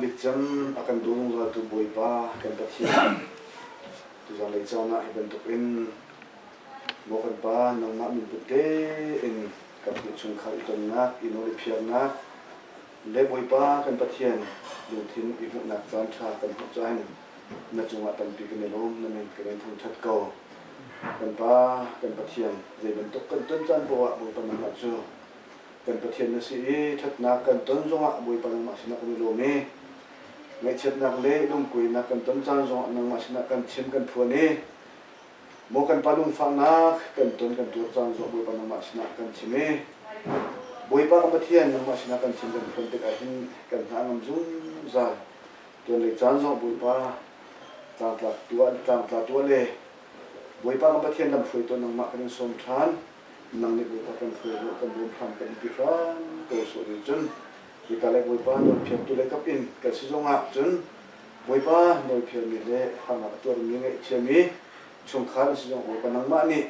bik cem a kan daw zungzaltu Bawipa kan Pathian, tuzanlei caan ah hi bantukin maw kan Pa nangmah minput tein kan hmuh chungkhar i tonnak, i nawl i phiarnak, le Bawipa kan Pathian lungthin i hmuhnak caan ṭha kan hmuh caah hin na cungah tampi kan i lawm, na min kan in thangṭhat ko. Kan Pa, kan Pathian, zei bantuk kan ton caan paoh ah Bawipa nangmah cu kan Pathian na si i ṭhatnak kan ton zongah Bawipa nangmah sinah kan i lawm i ngaihchiatnak le lungkuainak kan ton caan zongah nangmah sinah kan chim kan phuan i maw kan pa lungfahnak kan ton kan tuar caan zong Bawipa nangmah sinah kan chim i Bawipa kan Pathian nangmah sinah kan chim kan phuan tikah hin kan hna ngam zungzal. Tuan lei caan zong Bawipa tlangtlak tuah tlangtla tuah le Bawipa kan Pathian lamhruai tuah nangmah kan in sawm ṭhan. Nang nih Bawipa kan hruai law kan bawm hram kan pi hram ko sawh ding cun hika le Bawipa nawlphiartu le kap in kan si zongah cun Bawipa nawlphiarmi le harnak a tuarmi ngaihthiami chungkhar an si zong Bawipa nangmah nih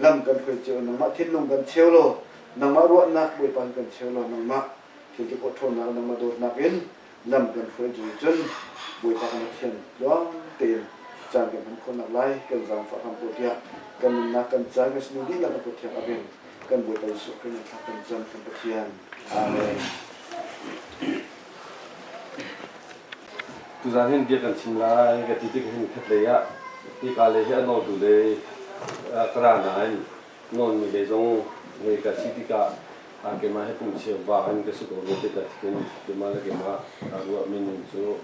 lam kan hruai cio nangmah thinlung kan cheu law nangmah ruahnak Bawipa kan cheu law nangmah thil ti khawh ṭhawnnak nangmah dawtnak in lam kan hruai cu cun Bawipa kan Pathian tluang tein caan kan hman khawhnak lai kan zaangfah hram ko tiah kan nunnak kan caan kan sinung dihlak na kut thiang abin kan Bawipa Jesuh Khrih nih thla kan cam kan Pathian. Amen. Tuzaan hin bia kan chim lai ka ti tik hin khatlei ah hika lei hi a nawltu lei ka ra nain nawnmi lei zong ngei ka si tikah keimah hi kum cheu in ka si ko rua tikah khin keimah le keimah kaa ruahmi ning cu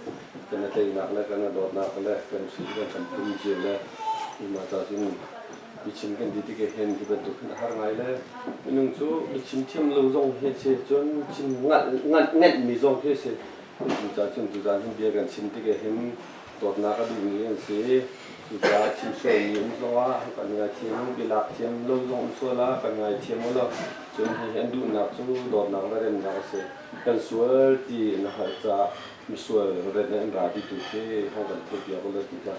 kan i teinak le kan i dawtnak le kan si kan kan tum cio le mah ca cun biachim kan ti tik hin hi bantuk hin a har ngai le minung cu biachim thiam lo zong hi si cun chim nganhmi zong khi si. Cucaah cun tuzaan hin bia kan chim tik hin dawtnak a duhmi an si. Cucaah chim sualmi um zongah kan ngaithiam, bialak thiam lo zong um sual ah kan ngaithiam u law cun hihi an duhnak cu dawtnak le remnak a si. Kan sual ti na hngalh caah misual ret in an ra ti tu khi hong kan theihpiak u law ti kha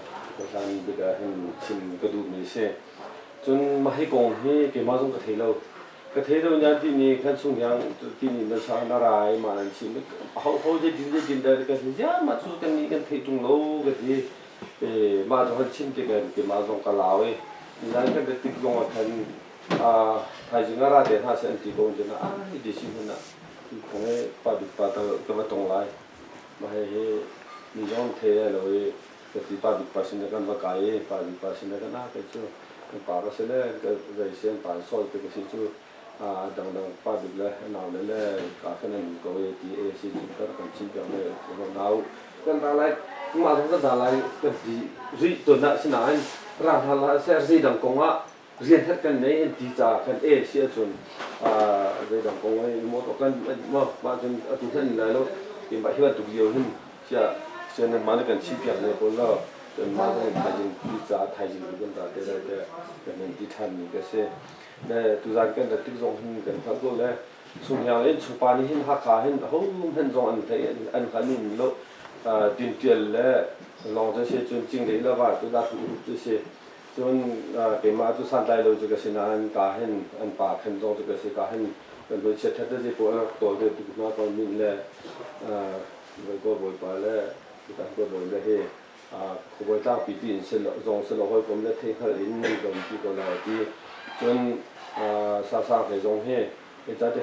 hlan bik ah hin chim ka duhmi a si. Cun mah hi kong hi keimah zong ka thei lo. Ka thei lo nya timi kan chung hiang timi na sa na rai ma nan chim ho ho zeitin zeitin dah ka si zia mah cu kan nih kan theih tung lo ka ti e mah zong kan chim te kan ke mah zong ka lau e nizan kan tik zong ah khan a thaizing a ra te hna se an ti ko na a hi di si hmun ah khong e pa bik pa ta ka va tong lai ma he he ni zong the lo e ka ti pa bik pa sin kan va kai e pa bik pa sin kan a kai cu Kan pa ka si le ka zei si an pa sawi te ka si cu a dangdang pa bik le a nau le le ka khan an ko e ti e si cu kar kan chim piak le nau kan ra lai mah zong kan ra lai kan ti rih ton ah sinain ra hna la se zeidang kong ah rian hat kan nei an ti ca kan e si ahcun zeidang kong ai mo to kan mo mah cun atu hlan lai lo ti mah hi bantuk lio hin sia sian nan mah kan chim piak ne ko lo. Kanmah zong thaizing ti caah thaizing tu kan ra te lai tiah kan hun ti ṭhanmi ka si. Le tuzaan kan rat tik zong hin kan hngalh ko le Sunghiang in chungpa nih hin Hakha hin ahohmanh zong an hlei an hngal in lo tinṭial le lawng cu si cun cinglei le va cu dah rup cu si. Cun keimah cu santlai lo cu ka si nain ka hin an pa khen zong cu ka si ka hin kan hoi chiat ṭhat te pawl an rak tawl te tuk hna ko min le Bawipa Bawipa le kan bawi le hi khuabawi tlangpi ti in zong si lo hawikom le theihhngalh in nan don ti ko lai a ti. Cun Sasang hlei zong hi zeicahti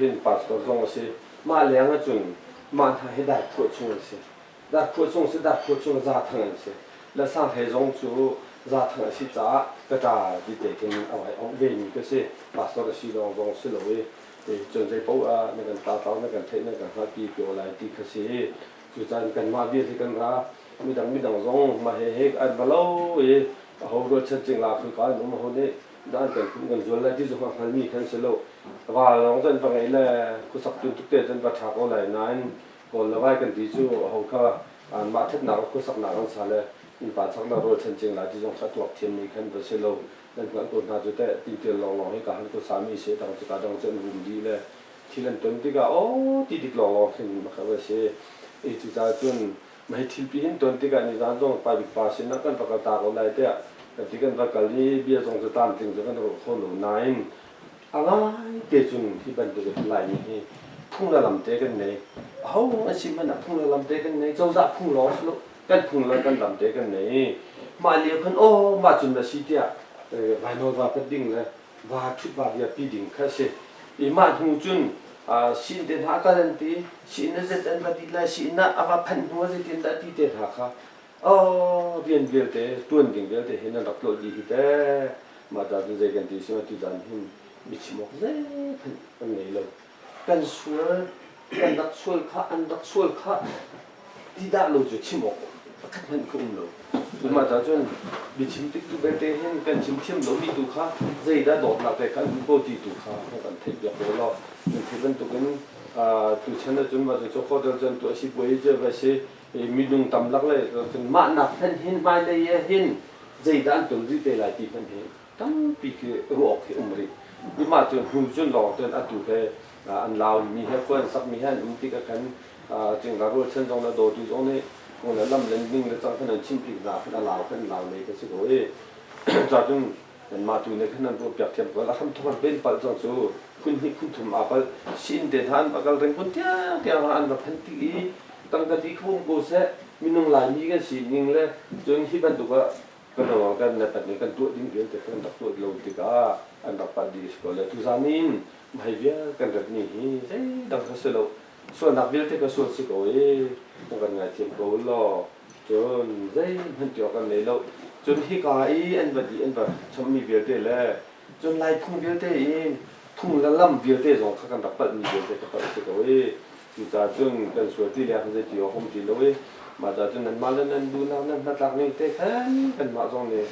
hin pastor zong a si. Mah leng ahcun mah hna hi darkhuah chung an si. Darkhuah chung si darkhuah chung zaathang an si. Le sang hlei zong cu zaathang a si caah ka ṭa ti te khin a vai auh ve mi ka si. Pastor a si lawng zong si lo i cun zei paoh ah na kan tlatlau na kan theih na kan hngalhpi ko lai ti kha si. Cucaan kanmah vial hi kan ra. Midang midang zong mah he he an va lo i aho rualchan cingla khoi ka an um aho nih dah an kan kum kan zual lai ti zong a hngalmi khan si lo. Va lawng cu an va ngei le khuasak tun tuk te cun va ṭha ko lai nain kawl le vai kan ti cu aho kha anmah ṭhatnak khuasaknak an sa le innpa chaknak rualchan cingla ti zong kha tuak thiammi khan va si lo. Nan hngalh ko hna cu teh tintial lawnglawng hi ka han ko sami si dang cu ka dang cu an rum dih le thil an ton tikah aw ti dik lawnglawng khin makha va si. I cucaah cun mah hi thilpi hin ton tikah nizan zong pa bik pa sinah kan va kal ta ko lai tiah kan ti kan va kal i bia zong cu tlamtling cu kan ruah kho lo nain a ngai te cun hi bantuk in Laimi hi Phung le lam te kan nei. Aho an si hmanh ah phung le lam te kan nei. Cozah phung lawng si lo. Kan phung le kan lam te kan nei. Mah lio khan aw mah cun na si tiah vainawl va pat ding le va ṭhut va bia pi ding kha a si. I mah hnu cun siin te hna a kal an ti, siin a zet an va ti lai, siin ah a va phanh hnu a zeitin dah ti te hna kha aw rian vialte ṭuan ding vialte hi nan rak tlawh dih hi teh. Mah ca cu zei kan ti si tu caan hin biachim awk zeihmanh kan ngei lo. Kan sual, kan rak sual kha, an rak sual kha ti dah lo cu chim awk pakhat hmanh ka um lo. Mah ca cun biachim tik tu belte hin kan chim thiam lomi tu kha zeidah dawtnak te kha an duh ko ti tu kha kan theih piak ko law kan theih bantukin tuchan ahcun mah cu hotel cun tuah si puai cu va si minung tam lak le cun mah nak hmanh hin hmailei ah hin zeidah an ton rih te lai ti hmanh hi tampi khi ruah awk khi um rih. I mah cu hnu cun lawng cun atu he an lau mi he khua an sak mi he an um tik ah khan cingla rualchan zong le dawtu zong nih kung le lam le ning le cang khan an chim tik hna khan a lau khan lau lei ka si ko i ca cun mah tu nih khan an ruah piak thiam ko. A hram thok an pen palh cang cu phun hnih phun thum aa palh sin te hna an va kal ring kun tiang tiang an va phan ti i tangka di khum ko seh minung Laimi kan si ning le cun hi bantuk ah kan kan kan nih kan tuah ding vialte kan rak tuah lo tikah an rak palh dih si ko le tuzan in hmai vial kan rat mi hi zeidang kha si lo sualnak vialte ka sual si ko i kan ngaithiam ko law cun zeihmanh ti awk kan nei lo. Cun hika i an va dih an va chomhmi vialte le cun Lai phung vialte i phung le lam vialte zong kha kan rak palhmi vialte ka palh si ko i cucaah cun kan sual ti le zei ti awk um ti lo i mah caah cun nanmah le nan duhnak nan hnatlak ning te khan kanmah zong nih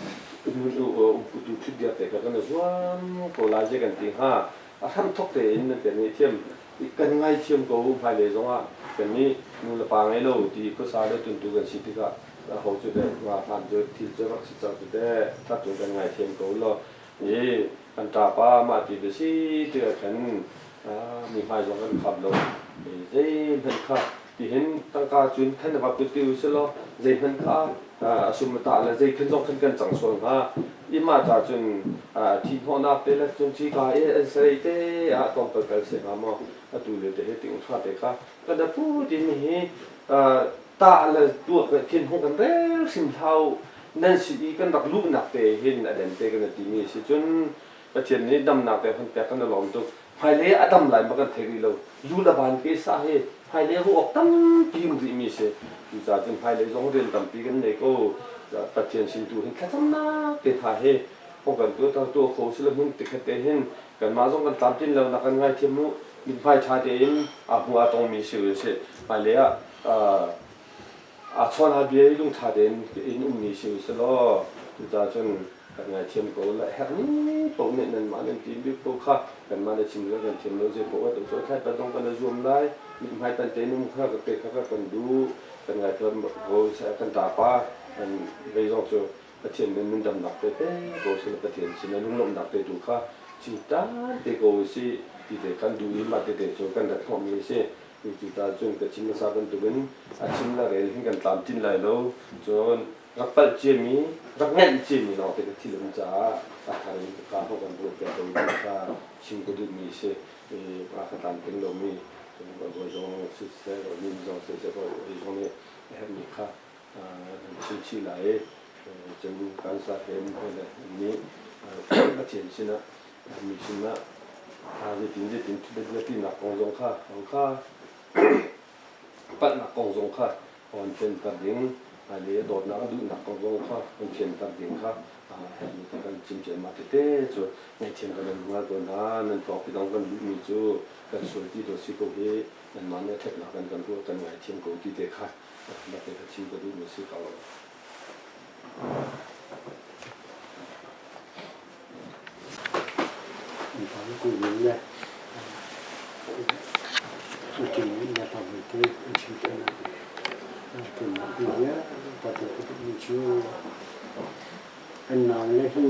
umputu ṭhutdiak te kha kan i zuam ko lai zei kan ti hnga. A hramthok tein nan kan ngaihthiam kan ngaithiam ko. Hmailei zongah kannih nu le pa ngei lo ti khuasa le tuntu kan si tikah ho cu deh nga hlan cu thil cu rak si cang cu teh that cun kan ngaithiam ko law i kan ṭapa mah ti bia si tikah khan mi hmai zong kan khap lo. Zeihmanh kha tihin tangka cun khan va put ti u silaw zeihmanh kha a sum a tah le zei khan zong khan kan cang sual hnga. I mah ca cun thi hnawhnak te le cun cika i an sarei te ah tlawmpal kal si hnga maw atu le te hi ting hra te kha kan da pu timi hi tah le tuak le thin hung kan rel hrim hlau nan si i kan rak luhnak te hin a den te kan ti mi si cun Pathian nih damnak te hun pek kan i lawm tuk. Hmailei a dam lai ma kan thei rih lo. Lu le van ke sa hi hmailei ruak tampi um rih mi si. Cucaah cun hmailei zong rian tampi kan nei ko. Pathian sin tu hin thlacamnak te hna hi hong kan tuah tuah kho si le hmun tikhat te hin kanmah zong kan tlamtlin lo nak kan ngaithiam mu. Mithmai ṭha tein a hmu a tongmi si u sih. Hmailei ah a chawn a bia i lungṭha tein in ummi si u sih law cucaah cun kan ngaithiam ko la herhmi paoh nih nanmah nan ti bik ko kha kanmah na chim le kan thiam lo zei paoh ah tu thlai pan zong kan i zuam lai. Mithmai pan tein um kha ka pe kha kan duh kan ngaithiam ko kan ṭapa kan vei zong cu Pathian nih nundamnak pe pe ko seh. Pathian sin ah lunglawmhnak pe tu kha chimtan te ko usih ti te kan duh i mah tete cu kan rat hnawhmi a si. Cucaah cun ka chim hmasa bantukin a chim le rel hin kan tlamtlin lai lo. Cun rak palh ciami, rak ngeih ciami lawngte ka thil um caah a thar in ka hnawh kan ruah piak ko ti kha chim ka duhmi a si. A ka tlamtling lomi cun bawi zong siseh, min zong siseh, bawi zong nih a herhmi kha kan chim chih lai i cun kan sahlem le nih Pathian sinah mi sinah zeitin zeitin biatinak kong zong kha kha palhnak kong zong kha on fianter ding le dawtnak a duhnak kong zong kha on fianter ding kha herhmi kha kan chim ciammah tete cu ngaihthiam kan in hngal ko hna. Nan pawngpi dang kan duhmi cu kan sual ti dawt si ko hi nanmah nih a ṭhatnak kan kan ruah kan ngaithiam ko ti te kha na te kha chim ka duhmi si ko. Kan naule hi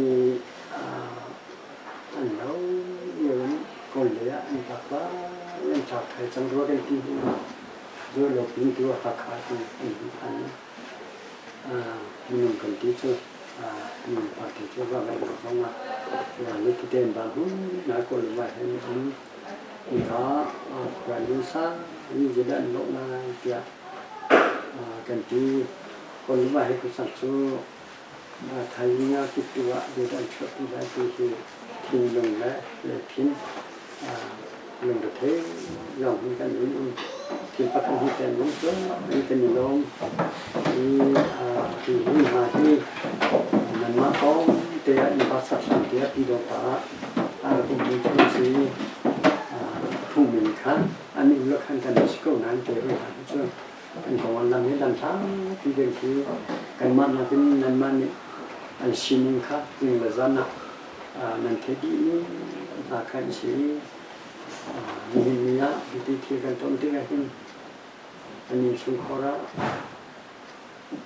an lo lio in Kawl lei ah an tlak lai, an tlak thai cang rua kan ti hi. Duh lo pin tu Hakha cu an hung phan i minung kan ti cu minung party cu va ngaih lo zong ah ni tete an ba hmun nai Kawl va hen um. Hika khua lungsa in zeidah an lawh lai tiah kan ti. Kawlva he khuasak cu thaizing ah kiptu ah zeidah an chuahpi lai ti hi thinlung le lungthin lungrethei lawng hin kan hun um. Thil pakhat hi kan lung cu kan i lawm. Hi hi hna hi nanmah kong te ah innpa sak hlan te ah Pyidawta ah a rak ummi cu a si. Phungmin kha an um lo khan kan si ko nain te hoi hna hi cu an kong an lam hi lam hlangpi ding khi kanmah nakin nanmah nih an sining kha zing le zan ah nan theih dihmi hna kha an si. Nihin ni ah hiti thil kan ton tikah hin kan innchungkhar ah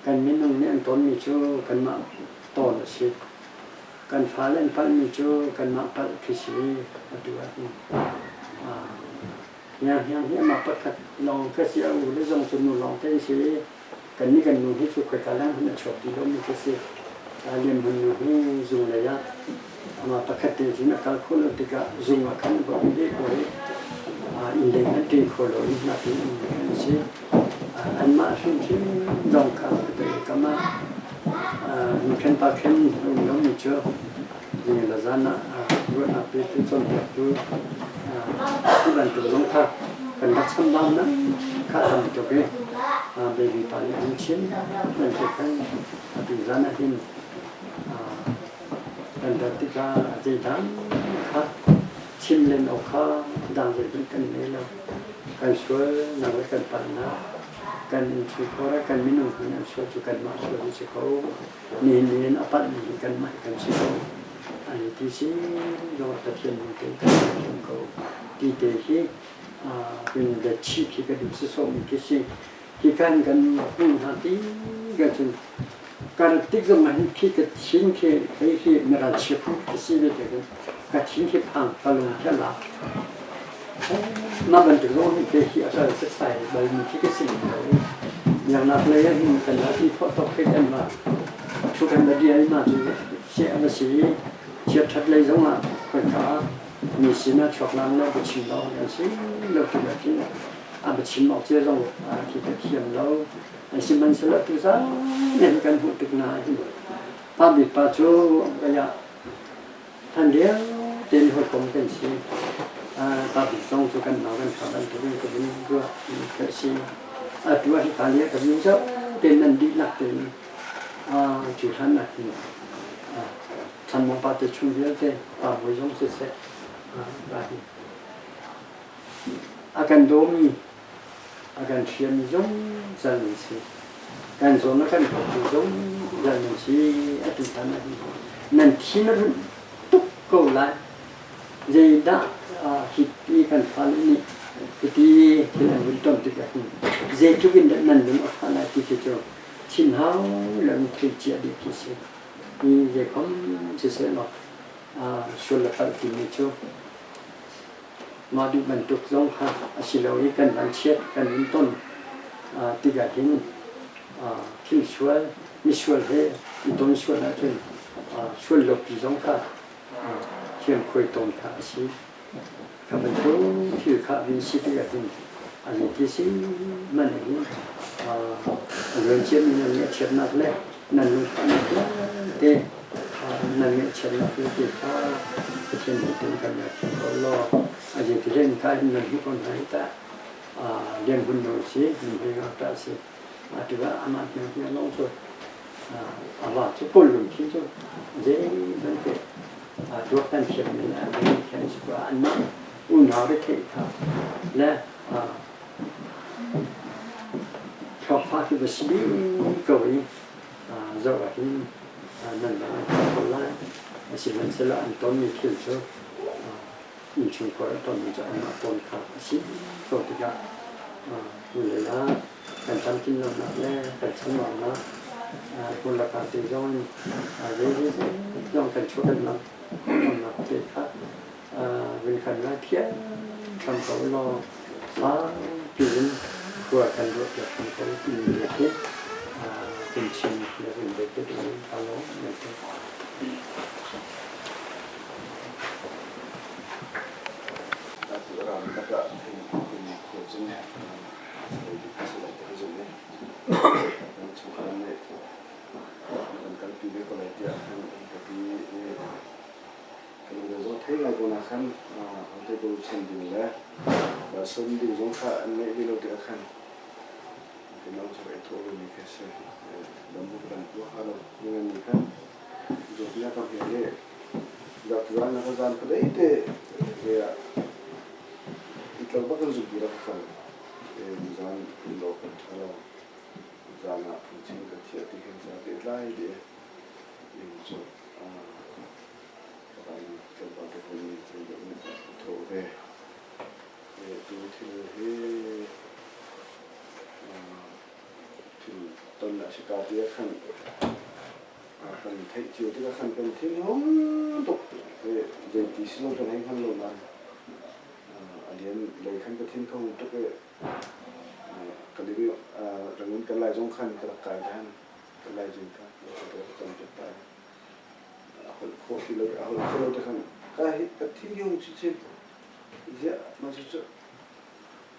kan minung nih an tonmi cu kanmah tawn a si. Kan fale an palhmi cu kanmah palh khi si atu ah hin. Hnianghniang hi amah pakhat lawng ka si, a u le zong cu nu lawng te an si i kannih kan nu hi cu khoika lang hmanh a chuak ti lomi ka si. Lian Hmun nu hi zung lei ah amah pakhat te cun a kal khawh lo tikah zung ah khan va um ve ko i inn lei hmanh ṭin kho lo in nakin um an si. Anmah hrimhrim zong kha kam ah nu pa khen um lomi cu zing le zan ah ruahnak petu cawnpiaktu ti bantuk zong kha kan rak chambaunak kha tam tuk i baby pa nih an chim bantuk khan atu zan ah hin kan rat tikah zeidang kha chim len awk kha dang zeihmanh kan ngei lo. Kan sualnak le kan palhnak kan innchungkhar ah kan minung hmanh an sual cu kanmah sual an si ko. Nihin ni in a palhmi hi kanmah kan si ko. An ti si zong Pathian nih te kan thiam ko. Ti te hi kun the chief hi ka duh si sawhmi khi si. Hi kan kan hmuh hna ti ka cun ka rat tik zong ah hin khi ka thin khi hei hi na ralchia phu ka si ve te ka thin khi phang ka lung khi a lak. Mah bantuk zong hi te hi a kal setsai balmi khi ka si lem lo. Biaknak lei ah hin kan rak i thawh tawk khi kan mah thu kan va dial ma cu siah a va si i chiat ṭhat lei zong ah khoika mi sin ah chuak lang le biachim lo kan si lo ti ah khin a biachim awk cia zong khi ka thiam lo. Sihmanhsehlaw tuzaan nan kan hmuh tik hna hin pa bik pa cu kaya hlan lio tein hawikom kan si. Pa bik zong cu kan nau kan fa bantukin ka vun ruah ka si. Atu ah hika lio ka vun zoh tein nan dihlak tein cu hlan ah hin Thlanmawng pa te chung vialte pa bawi zong siseh a kan dawmi a kan hriami zungzal nan si. Kan zawn a kan dawtu zungzal nan si. Atu tan ah hin nan thin a runh tuk ko lai. Zeidah hi ti kan fale nih hiti thil an vun ton tikah hin zeitluk in dah nan lung a fah lai ti khi cu thinhau lo in thil cia dih khi si. Hi zeikhom siseh law sual le palh timi cu Mah duh bantuk zong kha a si lo i kan vanchiat kan in ton tikah hin thil sual, misual he i ton sual ahcun sual lopi zong kha thiamkhuai tawn kha a si. Kha bantuk thil kha vin si tikah hin a zeiti si man hin a luanciami nan ngaihchiatnak le nan lungfahnak vialte nan ngaihchiatnak vialte kha Pathian nih tin kan ngaithiam ko law a zeitilen ka in nan hmuh ko hna hi tah lian hun no si min hei ngak ta si atu ah amah hniang hniang lawng cu a va cu kawl lungthin cu zei bantuk tuaktan thiam men a thiam si ko anmah unau retheih kha le Thluakfa khi va si dih ko i zoh ah hin nan dang an ṭha ko lai. Sihmanhsehlaw an tonmi thil cu innchungkhar an tonmi cu anmah tawn kha a si ko tikah hmailei ah kan tlamtlin lonak le kan chambaunak hmun lakah te zong in zeizei zong kan chuah kan lamnak te kha vun kan ngai thiamthiam ko law saupi in khua kan ruahpiak hram ko timi hi kan chim le vun bet te ding ka lawm nan ti. ve ko lai tiah khan an ka ti i ka lungre zong thei ngai ko na khan hote bochan ding le sawm ding zong kha an ngeih ve lo tikah khan keimah cu ei thawh vemi khi a si. Dam bu kan tuah hnga lo. Ngan nih khan zawtnak ka hme le zan na ka zan khuadei te ve ah itlo bak in zumtu rak ka kal. Zan lo kan ṭha lo. Zan ah phungchim ka thiah ti khin ca te tlai te ning cu ka van tlawmpal te kun cun deuh nih ka thawh ve. Tu thil hi thil ton a si ka ti ah khan kan theih cio tikah khan kan thinhung tuk. Zeiti si lo kan hei hngal lo nain a lian lei khan ka thinhung tuk i Rangoon kan lai zong khan ka rak kai ṭhan. Kan lai zing kha ka rak cam tuk ta. A holh khawh ti lo, a holh kho lo te khan ka hi ka thinhung chinchin. Ziah mah cucu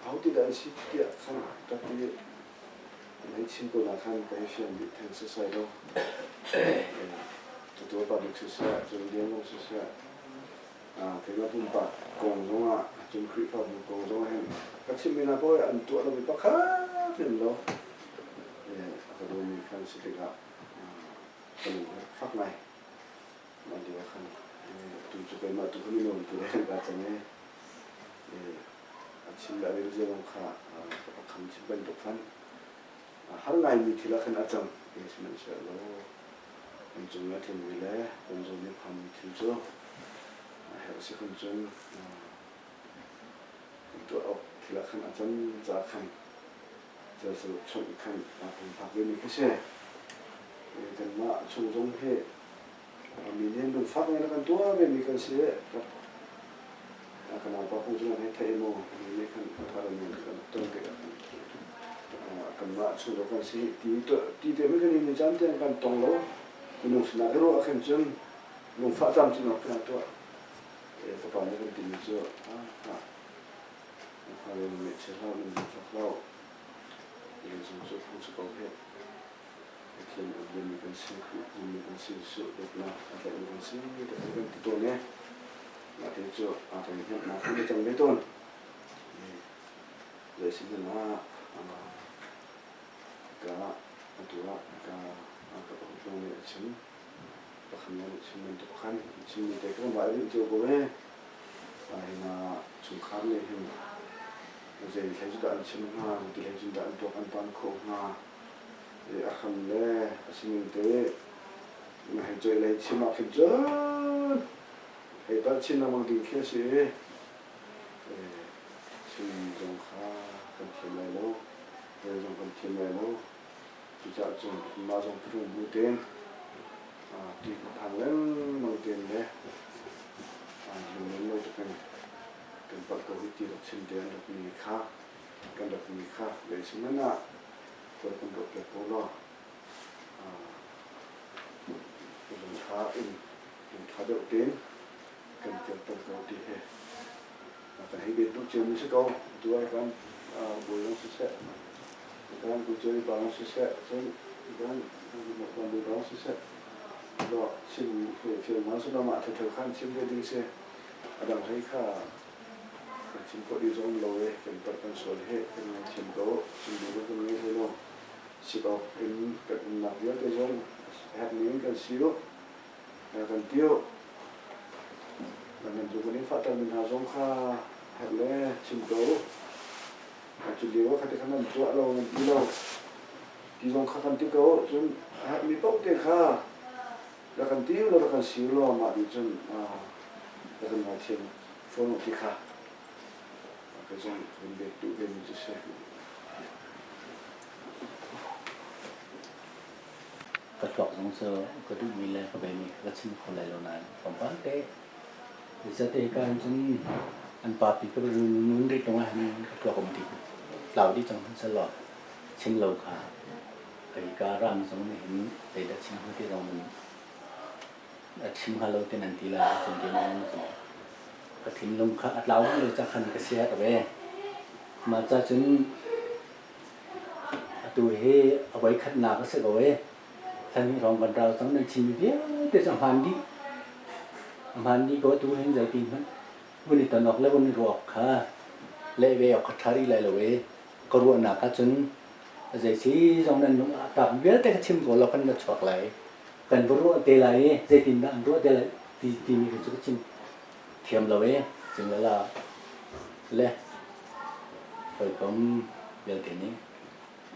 aho ti dah an si tiah khan ka ti i an hei chim ko na khan ka hei fiang dih theng sasai lo. Cutu pa bik siseh, cun Lian zong siseh, keimah pumpak kong zongah cun Khrihfabu kong zongah hin ka chimmi hna paoh hi an tuah lomi pakhat in lo a ka dawmi khan si tikah ka lung a fak ngai. Mah lio ah khan tu cu keimah tu kha mino tu he kan ka cang i a chim le a rel zia zong kha ka pakham chim bantuk khan har ngaimi thil ah khan a cang. Sihmanhsehlaw kan cung i a tlungmi le kan zawn i phanmi thil cu a herh si kun cun kan tuah awk thil ah khan a can caah khan celsaruk chawnh khan aa pumpak vemi khi si. Kanmah chung zong hi mi nih lungfak ngai kan tuah vemi kan si. Kan naupa kong cu nan hei theih maw? Mi nih khan thar in kan ton tikah khan kanmah chung kan si ti ti te hmanh kan in caan tiang kan tong lo. Minung sinah i ruah khin cun lungfah camcin awk khin a tuah. Ka pa nih kan timi cu na fale na ngaihchia hlah, nan lungfak hlah. Lungchung cu phung si ko heh. Pathian a biami kan si, Khrih zummi kan si, Jesuh dawtnak a tlaihmi kan si, ti kan ti tawn e. Mah te cu aa kan hnemhnak kan i cang ve tawn. Zei si hmanh ah ka atu ah ka ka pakhat nih a chim. Pakhat nih a chim bantuk khan chimmi te kan vai rih cio ko e. Hi na chungkhar nih hin zei hlei cu dah an chim hnga, ti hlei cun dah an tuak an tan khawh hnga. A hram le a sining te na hei coih le hei chim ah khin cun hei palh chin lengmang ding khi a si i chim zong kha kan thiam lai lo, rel zong kan thiam lai lo. Cucaah cun mah zong phung bu tein ti phang lengmang tein le lunglen lo tukin kan palh ko hi ti rak chim te an rak mi kha kan rak mi kha zei si hmanh ah kan kan ruah piak ko law lungtha in lungtha deuh tein kan kirter ko ti hi kan hei bet duh cio mi si ko. Atu ah kan bawi zong siseh, kan kuceri pa zong siseh, cun kan kan bawi pa zong siseh, lo chim fial hna sila mah thetheu khan chim ve ding si. A dang hlei kha kan chim khawh dih zong lo e, kan palh kan sual he kan ngaithiam ko, chim duh zong kan ngei hlei lo. Sik awk in kan umnak vialte zong herh ning in kan si u, kan ti u. Nan cu kan in fahtermi hna zong kha herh le chim ko u. Cu lio ah khati khan nan tuah lo, nan ti lo. Ti zong kha kan ti ko. Cun a herhmi paoh te kha rak kan ti u law rak kan si u law mah nih cun rak kan ngaithiam fawn u ti kha kei zong kan bek duh vemi cu si. Ka thluak zong cu ka duhmi le ka beimi ka chim kho lai lo nain tlawmpal te zeizat ka in cun an party ka nun rih tung ah hin ka thluak um ti tlau dih cang hmanh selaw chim lo kha hei ka ram zong nih hin zeidah chim hnga ti zong a chim hnga lo ti nan ti lai cun ti nan cun ka thinlung kha a tlau lo ca khan ka sia ka ve mah ca cun atu hi a voikhatnak a si ko e. Thlan hrawng kan rau cang nan chimmi vialte cu a hmaan dih. A hmaan dih ko atu hin zeitin hmanh vun i ton awk le vun i ruah awk kha leh ve awk kha ṭha rih lai lo i ka ruahnak ahcun a zei si zong nan lung ah tlak vialte ka chim ko law kan ra chuak lai. Kan va ruah te lai i zeitindah an ruah te lai ti timi khi cu ka chim thiam lo i cingla le hawikom vialte nih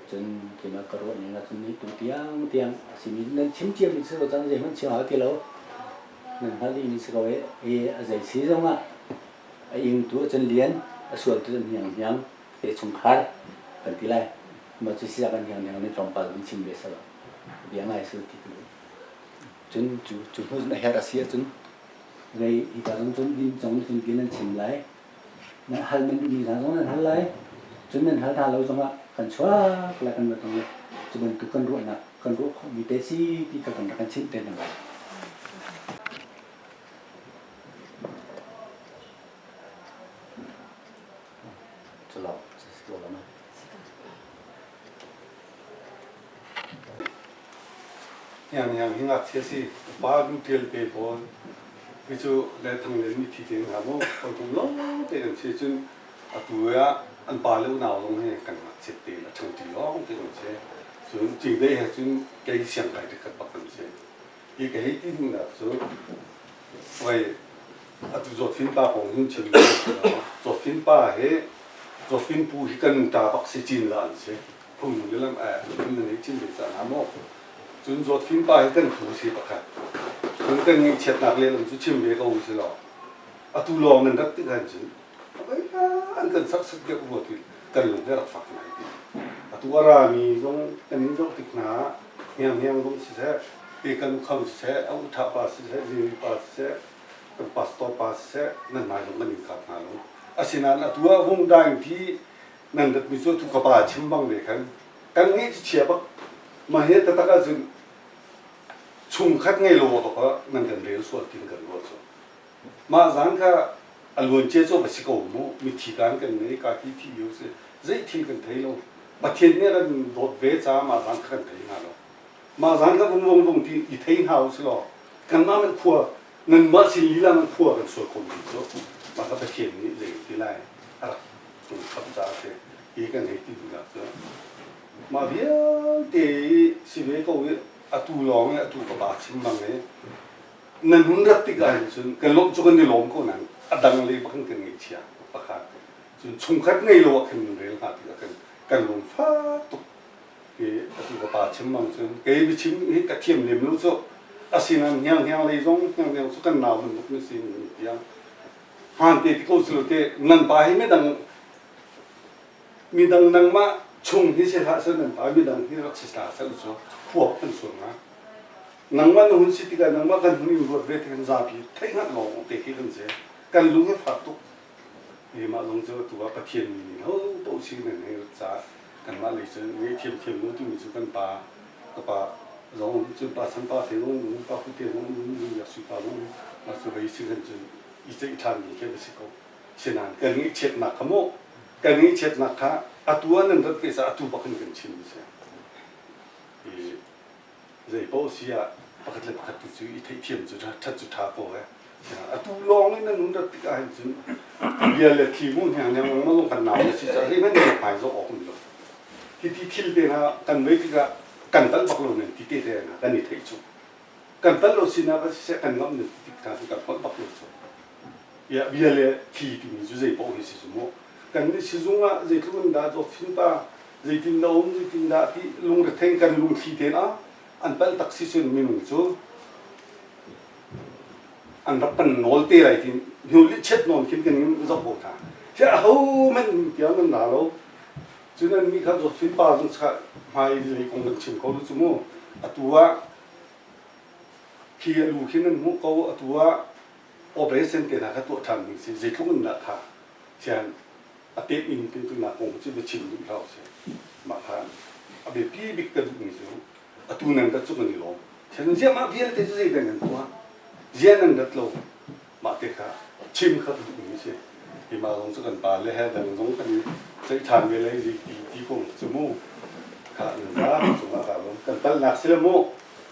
Cun keimah ka ruah ning ahcun ni tu tiangtiang a simi nan chim ciami si ko cang zeihmanh chim hau ti lo. Nan hngalh dihmi si ko i a zei si zongah a ingtu ahcun lian, a sualtu cun hnianghniang te chungkhar kan ti lai. Mah cu siah kan hnianghniang nih tlawmpal kan chim ve selaw bia ngai si ti ka duh. Cun cu cu hnu cun a herh a si ahcun zei hika zong cun inn zong cun ti nan chim lai. Nan hal nan duhmi hna zong nan hal lai. Cun nan hal hna lo zongah kan chuak lai kan va tong lai. Cu bantuk kan ruahnak kan ruah khawhmi te si ti kha kan rak kan chimh te hna lai. Cu lawng si ko lo ma. Hnianghniang hi ngakchia si pa nu ṭial te pawl hi cu le thang le mithi te hna maw hawikom lawng te kan si cun atu ah an pa le unau zong hi kan ngakchiat te a ṭhangṭi lawng te kan si cun cingdei he cun kei siangkai ṭikhat bak kan si hi ka hei ti duhnak cu oi atu zawtfin pa kong hun chim zawtfin pa hi zawtfin pu hi kan ṭa bak si cin la an si phung le lam phun nan hei chim ve cang hna maw? Cun zawtfim pa hi kan phu si pakhat. Cun kan ngaihchiatnak lehlam cu chim ve ko u si law atu lawng nan rat tik ahhin cun an kan serhsat deuh rua ti kan lung hi a rak fak ngai ti. Atu a rami zong kan in zoh tik hna ah hnianghniang zong siseh, te kan ukham siseh, a utha pa siseh, Jerry pa siseh, kan pastor pa siseh, nan hmai zong kan in kap hna lo. Asinain atu ah vung daing ti nan ratmi cu tu ka pa chim bang ve khan kan ngeih cu chia bak mah hi taktak ahcun chungkhat ngei lo awk ah nan kan rel sual tin kan ruah cu mah zan kha a luan cia cu va si ko mu mithi kan kan ngei ka ti thi lio si zei thil kan thei lo pathian nih kan dawt ve ca mah zan kha kan thei hna lo mah zan kha vung vung vung ti i thei hna u si law kanmah man khua nanmah sin lila man khua kan sual ko mi cu mah kha pathian nih zei ti lai a rak khap caah a si hi kan hei ti duhnak cu mah vialte si ve ko i atu lawng i atu ka pa chim bang i nan hun rat tik ah hin cun kan lawmh cu kan i lawm ko nain a dang le bak in kan ngaihchia pakhat cun chungkhat ngei lo ah khin rel hna tikah khan kan lung fak tuk i atu ka pa chim bang cun kei biachim hi ka thiam lem lo cu asinain hniang hniang lei zong hniang hniang cu kan nau bantuk na si tiang Hmaan te ti ko cu te nan pa hi midang midang nangmah chung hi si hlah seh nan pa midang hi rak si hlah seh cu khuap kan sual nga nangmah na hun si tikah nangmah kan hun in ruat ve tikah zapi theih hngalh lawng te khi kan si kan lung hi fak tuk hi mah zong cu tu ah Pathian mi nih ho paoh si nan hei rat caah kanmah lei cu ngei thiamthiam lo timi cu kan pa ka pa zong cu pa san pa te zong pa pu te zong ya sui pa zong ma cu vei si kan cun i ceih ṭhanmi khi a si ko. Sinain kan ngaihchiatnak kha maw kan ngaihchiatnak kha atu ah nan rat ve caah atu bak in kan chim a si. I zei paoh si ah pakhat le pakhat tu cu i theihthiam cu ṭhat cu ṭha ko eh. Atu lawng in nan hun rat tikah hin cun bia le thli mu hniang hniang lengmang zong kan nau na si caah zeihmanh nan hmai zawh awk um lo. Hi ti thil te hna kan vei tikah kan palh bak lo nan ti te te hna kan i theih cu. Kan palh lo sinak ah siseh kan ngamh nan ti tik hna cu kan holh bak lo cu. Bia bia le thli timi cu zei paoh hi si cu mu. Kan nih sizung ah zeitluk in dah zawtfin pa zeitin dah um zeitin dah ti lungrethei kan lungthli te ah an palh tak si cun minung cu an rak kan nawl te lai tin hnu li chet nawn khin kan in zoh ko hna. Hi aho hmanh tiang nan ra lo. Cun an nih kha zawtfin pa zong hmai lei kong kan chim ko lu cu mu. Atu ah Khi a lu khi nan hmuh ko atu ah operation te hna kha tuah ṭhan ding si zeitluk in dah kha thian a tep in ti nak kong cu va chim duh hlah usih mah kha a biapi bik ka duhmi cu atu nan rat cu kan i lawm thian ziah mah vialte cu zeidah nan tuah ziah nan rat lo mah te kha chim kha ka duhmi si hi mah zong cu kan pa le he dang zong kan i ceih ṭhan ve lai ti ti kong cu mu kha nan za cungah ka lawm kan palhnak si le mu.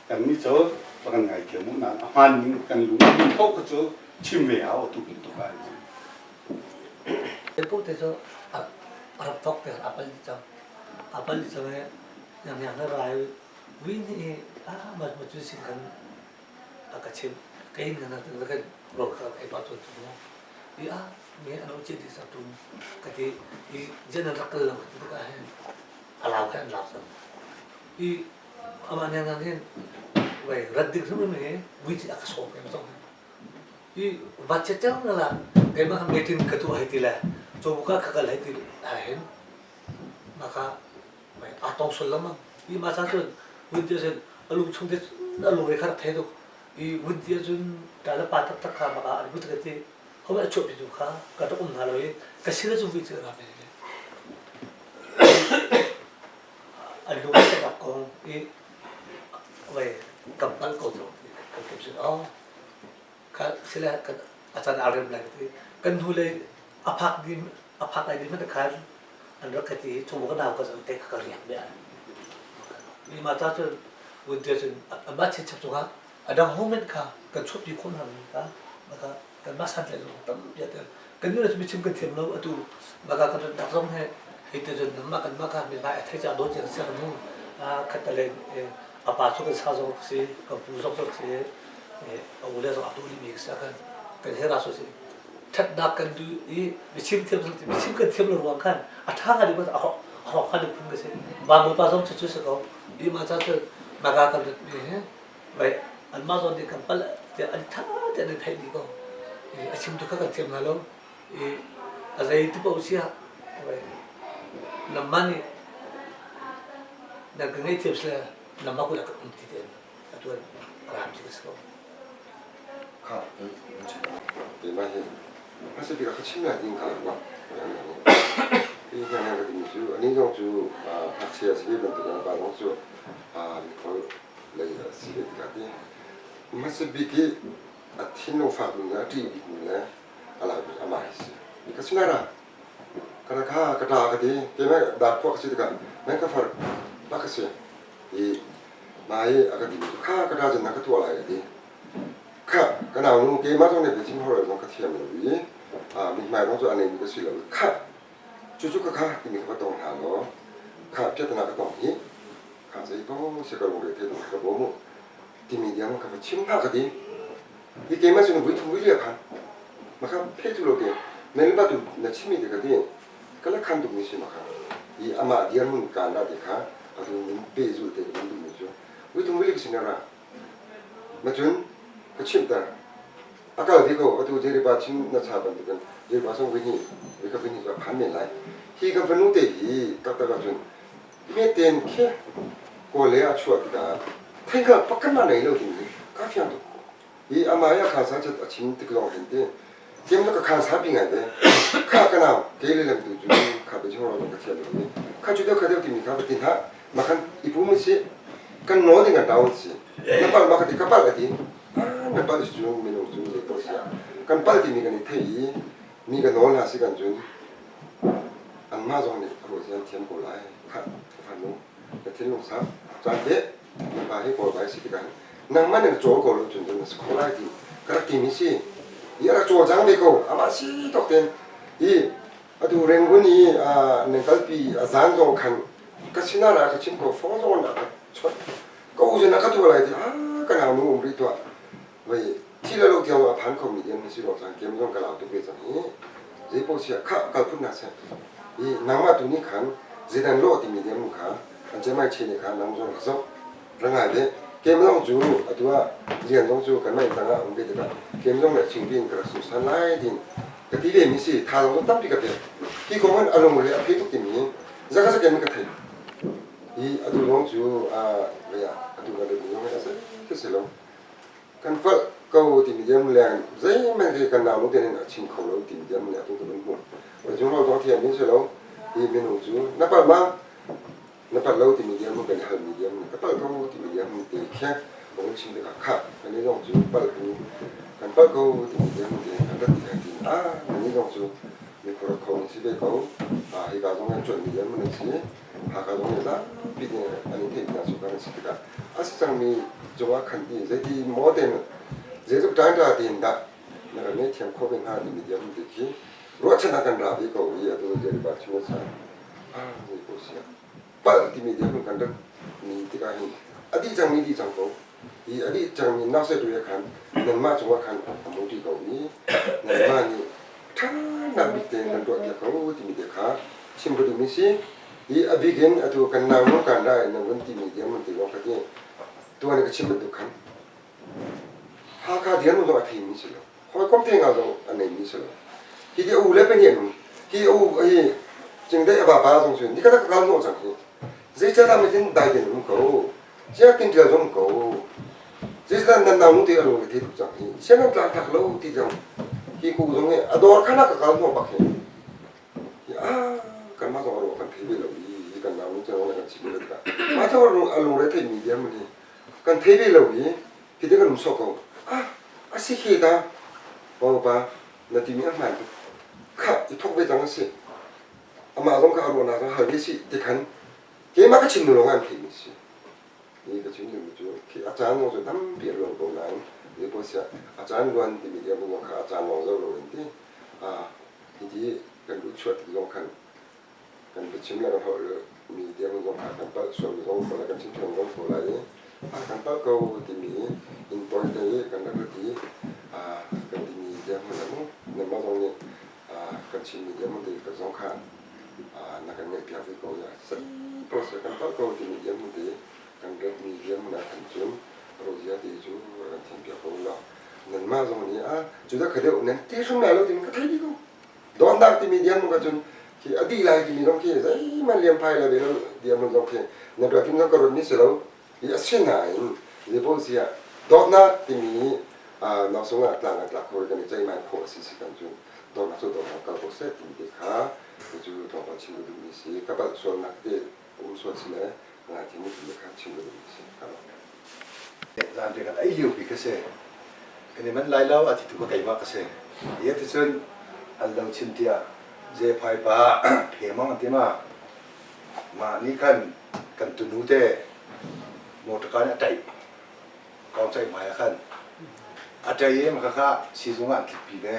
Kannih cu va kan ngaithiam u nain a hmaan ning kan lung a hmun paoh kha cu chim ve hau atu bantuk ah cun. Pu te cu a rak thawk te a pal cang. A pal cang i yang yang na rai win hi a ma ma cu sin kan a ka chim kei na na na kan ro ka ei pa chon tu i a me ano che ti sa tu ka ti i jen rak kal lo ti ka he a lau khan lau sam i amah nih nang hin wei rat ding hrim hi vui ci a ka sawm em zong i va che chang na la keimah kha meeting ka tu hai ti le cho buka ka kal hai ti ha hin maka wei a tong sul lamang i ma sa cun vun ti cun a lung chung te a lung re kha thei tuk i vun ti cun ta le pa tak tak kha maka an but ka ti home a chuah pi tu kha ka rak um hna lo i ka sila cu vui ci ra me An lung a rak kong i vei kan palh ko cang ti kan kim sin oh kha sile kan a can aa rem lai ti kan hnulei a phak dim a phak lai dim hmanh khan an rak ka ti chung ka nau ka zo te ka riak bia mi ma ta cun vun te cun amah chinchap cungah a dang moment kha kan chuahpi khawh hna mi kha maka kanmah santlaih zong tampi a tel. Kan nih cu biachim kan thiam lo atu maka kan rat zong he hei te cun mah kan mah kha mi hmai a thei ca dawt cia sia nu khat le a pa cu kan sa zong si kan pu zong zong si a u le zong a tu mi sia kan kan he ra so si thatnak kan du i biachim thiam zong biachim kan thiam lo ruang khan a tha nga ding a hok kha ding phun ka si ba mu pa zong cu cu si ko i ma cha cu maka kan rat mi he Vai anmah zawn nih kan palh tiah an ṭha tein an theih dih ko. A chimtu kha kan thiam hna lo. I a zei ti paoh si ah nangmah nih na ka ngaihthiam sile nangmah kut ah ka um ti tein atu an ram ci ka si ko. Kha keimah hi hmasa bik ah ka chim lai ding ka ruah. Hi hna ka timi cu anih zong cu ngakchia si ve bantuk in pa zong cu mikhawl lei a si ve tikah ti hmasa bik i a thinlung fak mi le a ṭih bik mi le a lai bik amah hi si ka sinara kana kha ka ṭa ka ti keimah dar khua ka si tikah nan ka far bak ka si i mai a ka ti mi kha ka ṭa cun na ka tuah lai ka ti kha ka nau nu keimah zong nih biachim hor zong ka thiam lo i mithmai zong cu a nei mi ka si lo kha cucu ka kha timi ka va tong hna law kha piatana ka tong hi kha zei ko si ka lungre thei ka bawm u timi diang ka va chim hna ka ti hi keimah cun vui thum vui lia khan ma kha phe tu lo te men ba tu na chimi te ka ti ka la khan tuk mi si ma kha i ama dian mun kan da te kha atu min pe zu te ka du mi chu vui thum vui li ka sin ra ma cun ka chim ta a kal ve ko atu jeriba chim na cha bantukin jeriba song vui ni vi ka vui ni chu phan men lai hi kan fanu te hi tak tak ah cun Hmeten khi Kawl lei a chuah tikah theihngalh pakhat nei lo ding hi kaa fiang tuk. Hi amah i a khansa chat a chim tik lawng hin ti kem ka khansa pi ngai ve. Kha ka nau kei le lam tu cu kha pe chung ro ka thiam lo i kha cu deuh kha deuh timi kha va ti hna ma khan i pum si kan nawl ding kan down si na pal ma ka ti ka pal ka ti ah na pal si cu minung cu zei ko si kan pal timi kan i thei i mi ka nawl hna si kan cun Anmah zong nih a ruah an thiam ko lai. Khah, ka fanu, na thinlung sang. Caan te, na pa hi kawl vai si tikah nangmah nih na cawl ko lo cun cun na si kho lai ti ka rak timi si. I a rak cawlcang ve ko. Amah si tok ten. I atu Rangoon i nan kalpi a zan zong khan ka sinah ra ka chim ko phone zong na ka chawnh. Ka u zong na ka tuah lai ti ah ka nau nu um rih tuah. Vei thi le lo tiang a phan khomi ding na si lo cang kem zong ka lau tuk ve cang hi zei paoh sia kha kal phun na seh i nangmah tu nih khan zeidan lawh timi ding kha an cemai che nih kha nang zong rak zoh ra ngai ve kem zong cu atu ah lian zong cu kanmah inn tangah um ve tikah kem zong nih chingpi in ka rak sungsan lai tin ka ti ve mi si tha zong tampi ka pek hi kong in a lungre a phei tuk timi zaka zaken ka thei i atu zong cu a atu ka le zong a se si lo Kan palh ko timi diam leng zeihmanh khi kan nau tein a chim kho lo timi diam le atu ka vun hmuh. Cung lo zong thiam in si lo. Hi minung cu na palh ma? Na palh lo timi diam kan i halmi diam ka palh ko timi diam te khi ka vun chim tikah khah kan i zong cu palh bu kan palh ko timi diam te kan rat ti lai tin ah nan i zong cu mikhur kho nan si ve ko. Hika zong an cuanmi diam nan si. Haka zong nih zapi nih an i theih hna cu kan si tikah a si cangmi. cungah khan ti zeiti maw tein zeitluk ṭaingṭa tein dah na kan ngaihthiam khawh ve hnga timi diam ti khi ruahchan ah kan ra ve ko i atu Jeriba chung sa ah zei ko sia palh timi diam kan rat mi tikah hin a dih cangmi dih cang ko i a dih cangmi nause tu khan nanmah cungah khan a muti ko i nanmah nih ṭhanak bik tein kan tuah piak ko timi te kha chim ka duhmi si i a bik in atu kan nau nu kan ra in nan vun timi diam mun ti zong kha ti tuan ka chim bantuk khan Hakha dirhmun zong a theimi si lo. Hawikom thei nga zong a neimi si lo. Hi ti a u le pahnih an um. Hi a u hi cingdeih a vapa zong cu nikhat ka kal hnawh cang hi. Zeicahdah mitin dai tein um ko. Sia kin ṭial zong ko. Zeicahdah nan nau nu te a lung a thei tuk cang hi. Sia nan tlang thak lo ti zong hi ku zong hi a dawr khan ah ka kal hnawh bak hi. Ah kanmah zong a ruah kan thei ve lo i kan nau nu cu kan chim ve tikah mah cu a lungre theimi dirhmun hi kan thei ve lo i hiti kan um sawh ko. Ah a si khi ta pa na timi a hmaan tuk khah i thawk ve cang a si. Amah zong kha a ruahnak zong hal ve si ti khan keimah ka chim nu lawng an theimi si. Ni ka chim duhmi cu khi a caan zong cu tampi a luang ko nain zeipaoh siah a caan luan timi dirhmun zong kha a caan lawng zoh loin ti hiti kan luhchuah tik zong khan kan biachim le kan holh mi dirhmun zong kha kan palh sualmi zong ko lai kan chim thiam zong ko lai i kan palh ko timi in tawite i kan rak rat i kan timi dirhmun ah mu nanmah zong nih kan chimmi dirhmun te zong kha na kan ngaihpiak ve ko ya sei kan palh ko timi dirhmun te kan ratmi dirhmun ah khan cun rozia te cu kan thiampiak ko la nanmah zong nih a cu dah kha deuh nan ti hrim lai lo timi ka thei dih ko donnak timi dirhmun ka cun khi a dih lai timi zong khi zeihmanh liam phai lai ve lo dirhmun zong khi nan tuah tim zong ka ruat mi si lo i asinain zeipaoh si ah dawtnak timi nak sungah tlang ah tlak kho kan i ceihmai khawh a si si kan cun dawtnak cu dawtnak kal ko seh timi te kha cu tlawmpal chim ka duhmi si ka palh sualnak te um sual si le ngaithiam timi kha chim ka duhmi si. Zan te kan ei lio pi ka si. Kan i manh lai lo a ti tu ka keimah ka si. Ia ti cun an lo chim tiah Zephai pa phe mang an ti ma mah nih khan kan tunu te motor nih a ṭaih kong ceih hmai ah khan a ṭai i maka kha siizung ah an tlikpi ve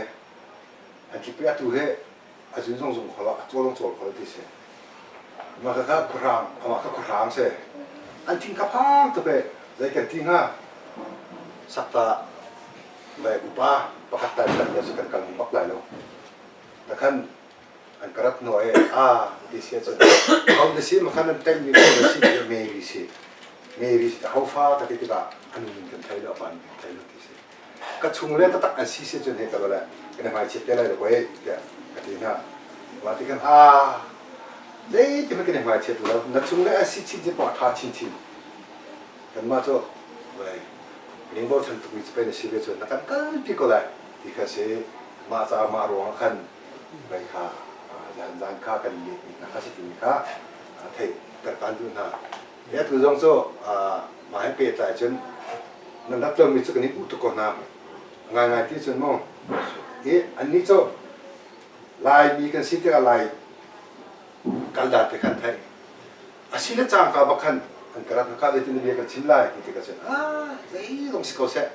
an tlikpi atu hi a zun zong zung kho lo a cawl zong cawl kho lo ti si maka kha khuahrang amah kha khuahrang si an thin kha phang tuk i zei kan ti hnga sakta le upa pakhat tai kan le kan kal bak lai lo takhan an ka rat hnawh i a ti si ahcun ho na si makhan an taih mi ko na si ti Mary si Mary si ho fa ka ti tikah a nu min kan thei lo a pa min kan thei lo ti si ka chung le taktak an si si cun he ka lo le kan hmai chiat te lai lo koi tiah ka ti hna mah ti khan a zei ti kan hmai chiat lo na chung le an si chin chin pawh tha chin chin kanmah cu vai ning bochan tukmi cu pei na si ve cun na kan kalpi ko lai ti kha si mah caah mah ruangah khan mei kha zan kha kan lehmi hna kha si timi kha theihter kan duh hna. Hi atu zong cu mah he pehtlai cun nan rat lomi cu kan i uh tuk ko hna. Ngaingai ti cun mu. I annih cu Laimi kan si tikah Lai kaldan te khan theih. A si le cangka bak khan an ka rat hna zeitin bia kan chim lai ti tikah cun ah zeizong si ko seh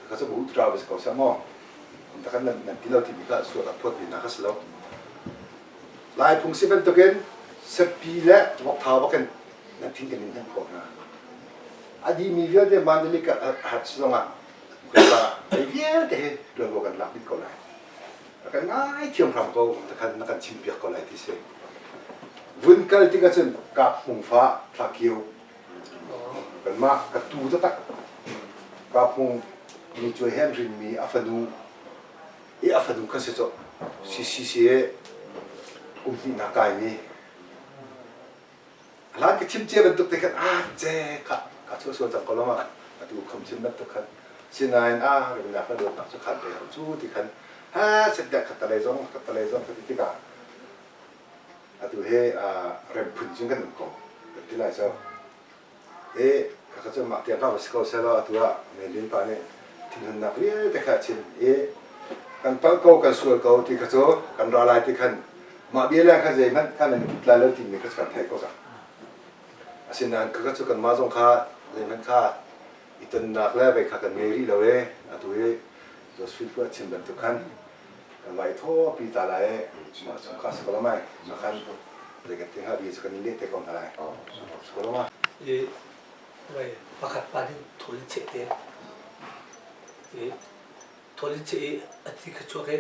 ka cu bu tra si ko seh maw kan nan ti lo timi kha sual a phawt mi hna kha si lo lai phung si bantukin sepi le vokthau bakin nan thin kan in hnemh ko hna a dimi vialte mandali ka hat zongah ei vialte he tuanvo kan lak dih ko lai kan ngai thiam hram ko takhan na kan chim piak ko lai ti si vun kal tikah cun kap hmung fa thla kio Kanmah ka tu taktak Kapung mi cuai he an rinmi a fanu i a fanu kha si cu CCC kum hnihnak kaimi hlan ka chim cia bantuk te khan ah ce kha ka chuah sual cang ko lo ma atu kham chim bantuk khan sinain ah remnak le dawtnak cu khan te hau cu ti khan ha set dah khat talei zong khat talei zong ka ti tikah Atu hi rem phun cun kan um ko kan ti lai cu. I khakha cu mah tiang ka va si ko sehlaw atu ah Melin pa nih thinhunnak vialte kha a chim i kan palh ko kan sual ko ti kha cu kan ra lai ti khan mah bia leng kha zeihmanh khan nan i put lai lo timi kha kan theih ko cang. Asinain khakha cu kanmah zong kha Zeihmanh kha i tonnak le vei kha kan ngei rih lo e. Atu hi Josephine pu a chim bantuk khan kan va i thawpi ta lai e. Mah chung kha si ko lo mai. Mah khan zei kan ti hnga bia cu kan in leh te ko hna lai. Si ko lo ma? I vai pakhat pa nih thawl in cheh te. I thawl in cheh i a thi kha chuak i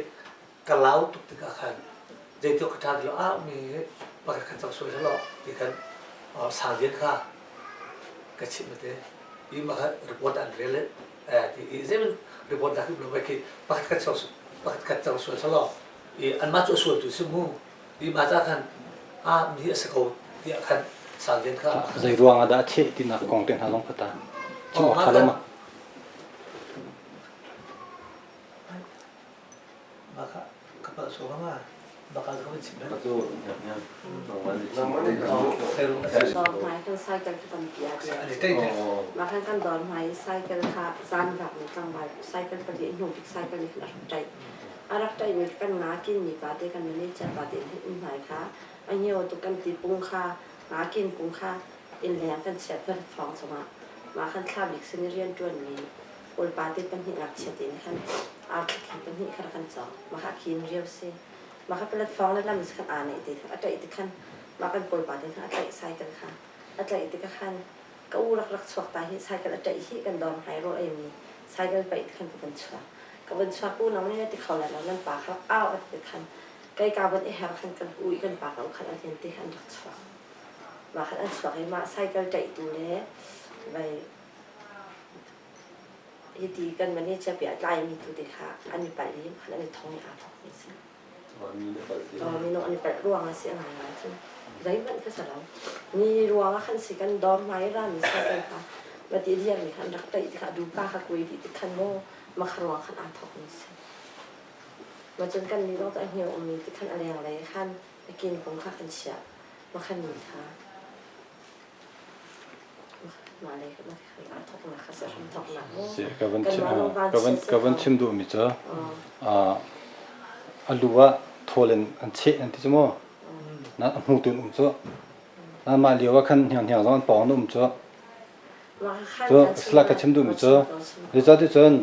ka lau tuk tikah khan zeitluk ka ṭha ti lo ah mi pakhat khat cang sual selaw ti khan sang lian kha ka chimh te i mah kha report an rel ti i zeiman report dah lo vai khi pakhat khat cang pakhat khat cang sual selaw i anmah cu a sual tu si mu i mah ca khan ah mi a si ko tiah khan sang lian kha Zei ruang ah dah a cheh tinak kong te hna zong kha ta chim awk ṭha lo ma? Dawr hmai kan cycle khi tampi ah chiah. Mah khan kan dawr hmai i cycle kha zaanvak mi tlangval cycle pali a hnu bik cycle nih khan a rak ṭaih. A rak ṭaihmi kan nga kin mi pa te kan manager pa te nih inn hmai kha a hngio tuk kan ti pung kha nga kin pung kha inn leng kan chiat platform cungah mah khan thla bik sin i rianṭuan mi Kawlpa te pahnih ngakchia te nih khan arthli pahnih kha rak kan cawk. Mah kha khin rio si. Mah kha platform le lam khan aa neih te khan a ṭaih te khan mah kan kawlpa te khan a tlaih cycle kha a tlaih tikah khan ka u rak rak chuak ta hi cycle a ṭaih hi kan dawr hmai rawl ei mi cycle paih te khan ka van chuak. Ka van chuak u nang nih na ti kho lai lo nan pa kha rak au a ti khan kai ka van i her khan kan u i kan pa ka u khan an hian te khan an rak chuak. Mah khan an chuak i mah cycle ṭaihtu le vai Hiti kan manager pi a tlaimi tu te kha an i palh i khan an i thong i aa thawkmi a si. Minung an i palh ruang ah si a ngaingai cu. Zeihmanh ka si lo. Mi ruang ah khan si kan dawr hmai rami cycle kha mati liangmi kha an rak tlaih tikah dupa kha kuai dih tik khan maw makha ruang khan aa thawkmi a si. Ma cun kan nih zong cu a hngio ummi ti khan a lenglei khan a kin kung kha kan chiah. Makhan mi kha Ka van chim duhmi cu a lu ah thawl in an cheh an ti cu mu. Na a hmutu an um cu. Na mah lio ah khan hnianghniang zong an pawng an um cu. Cu sala ka chim duhmi cu zeicahticun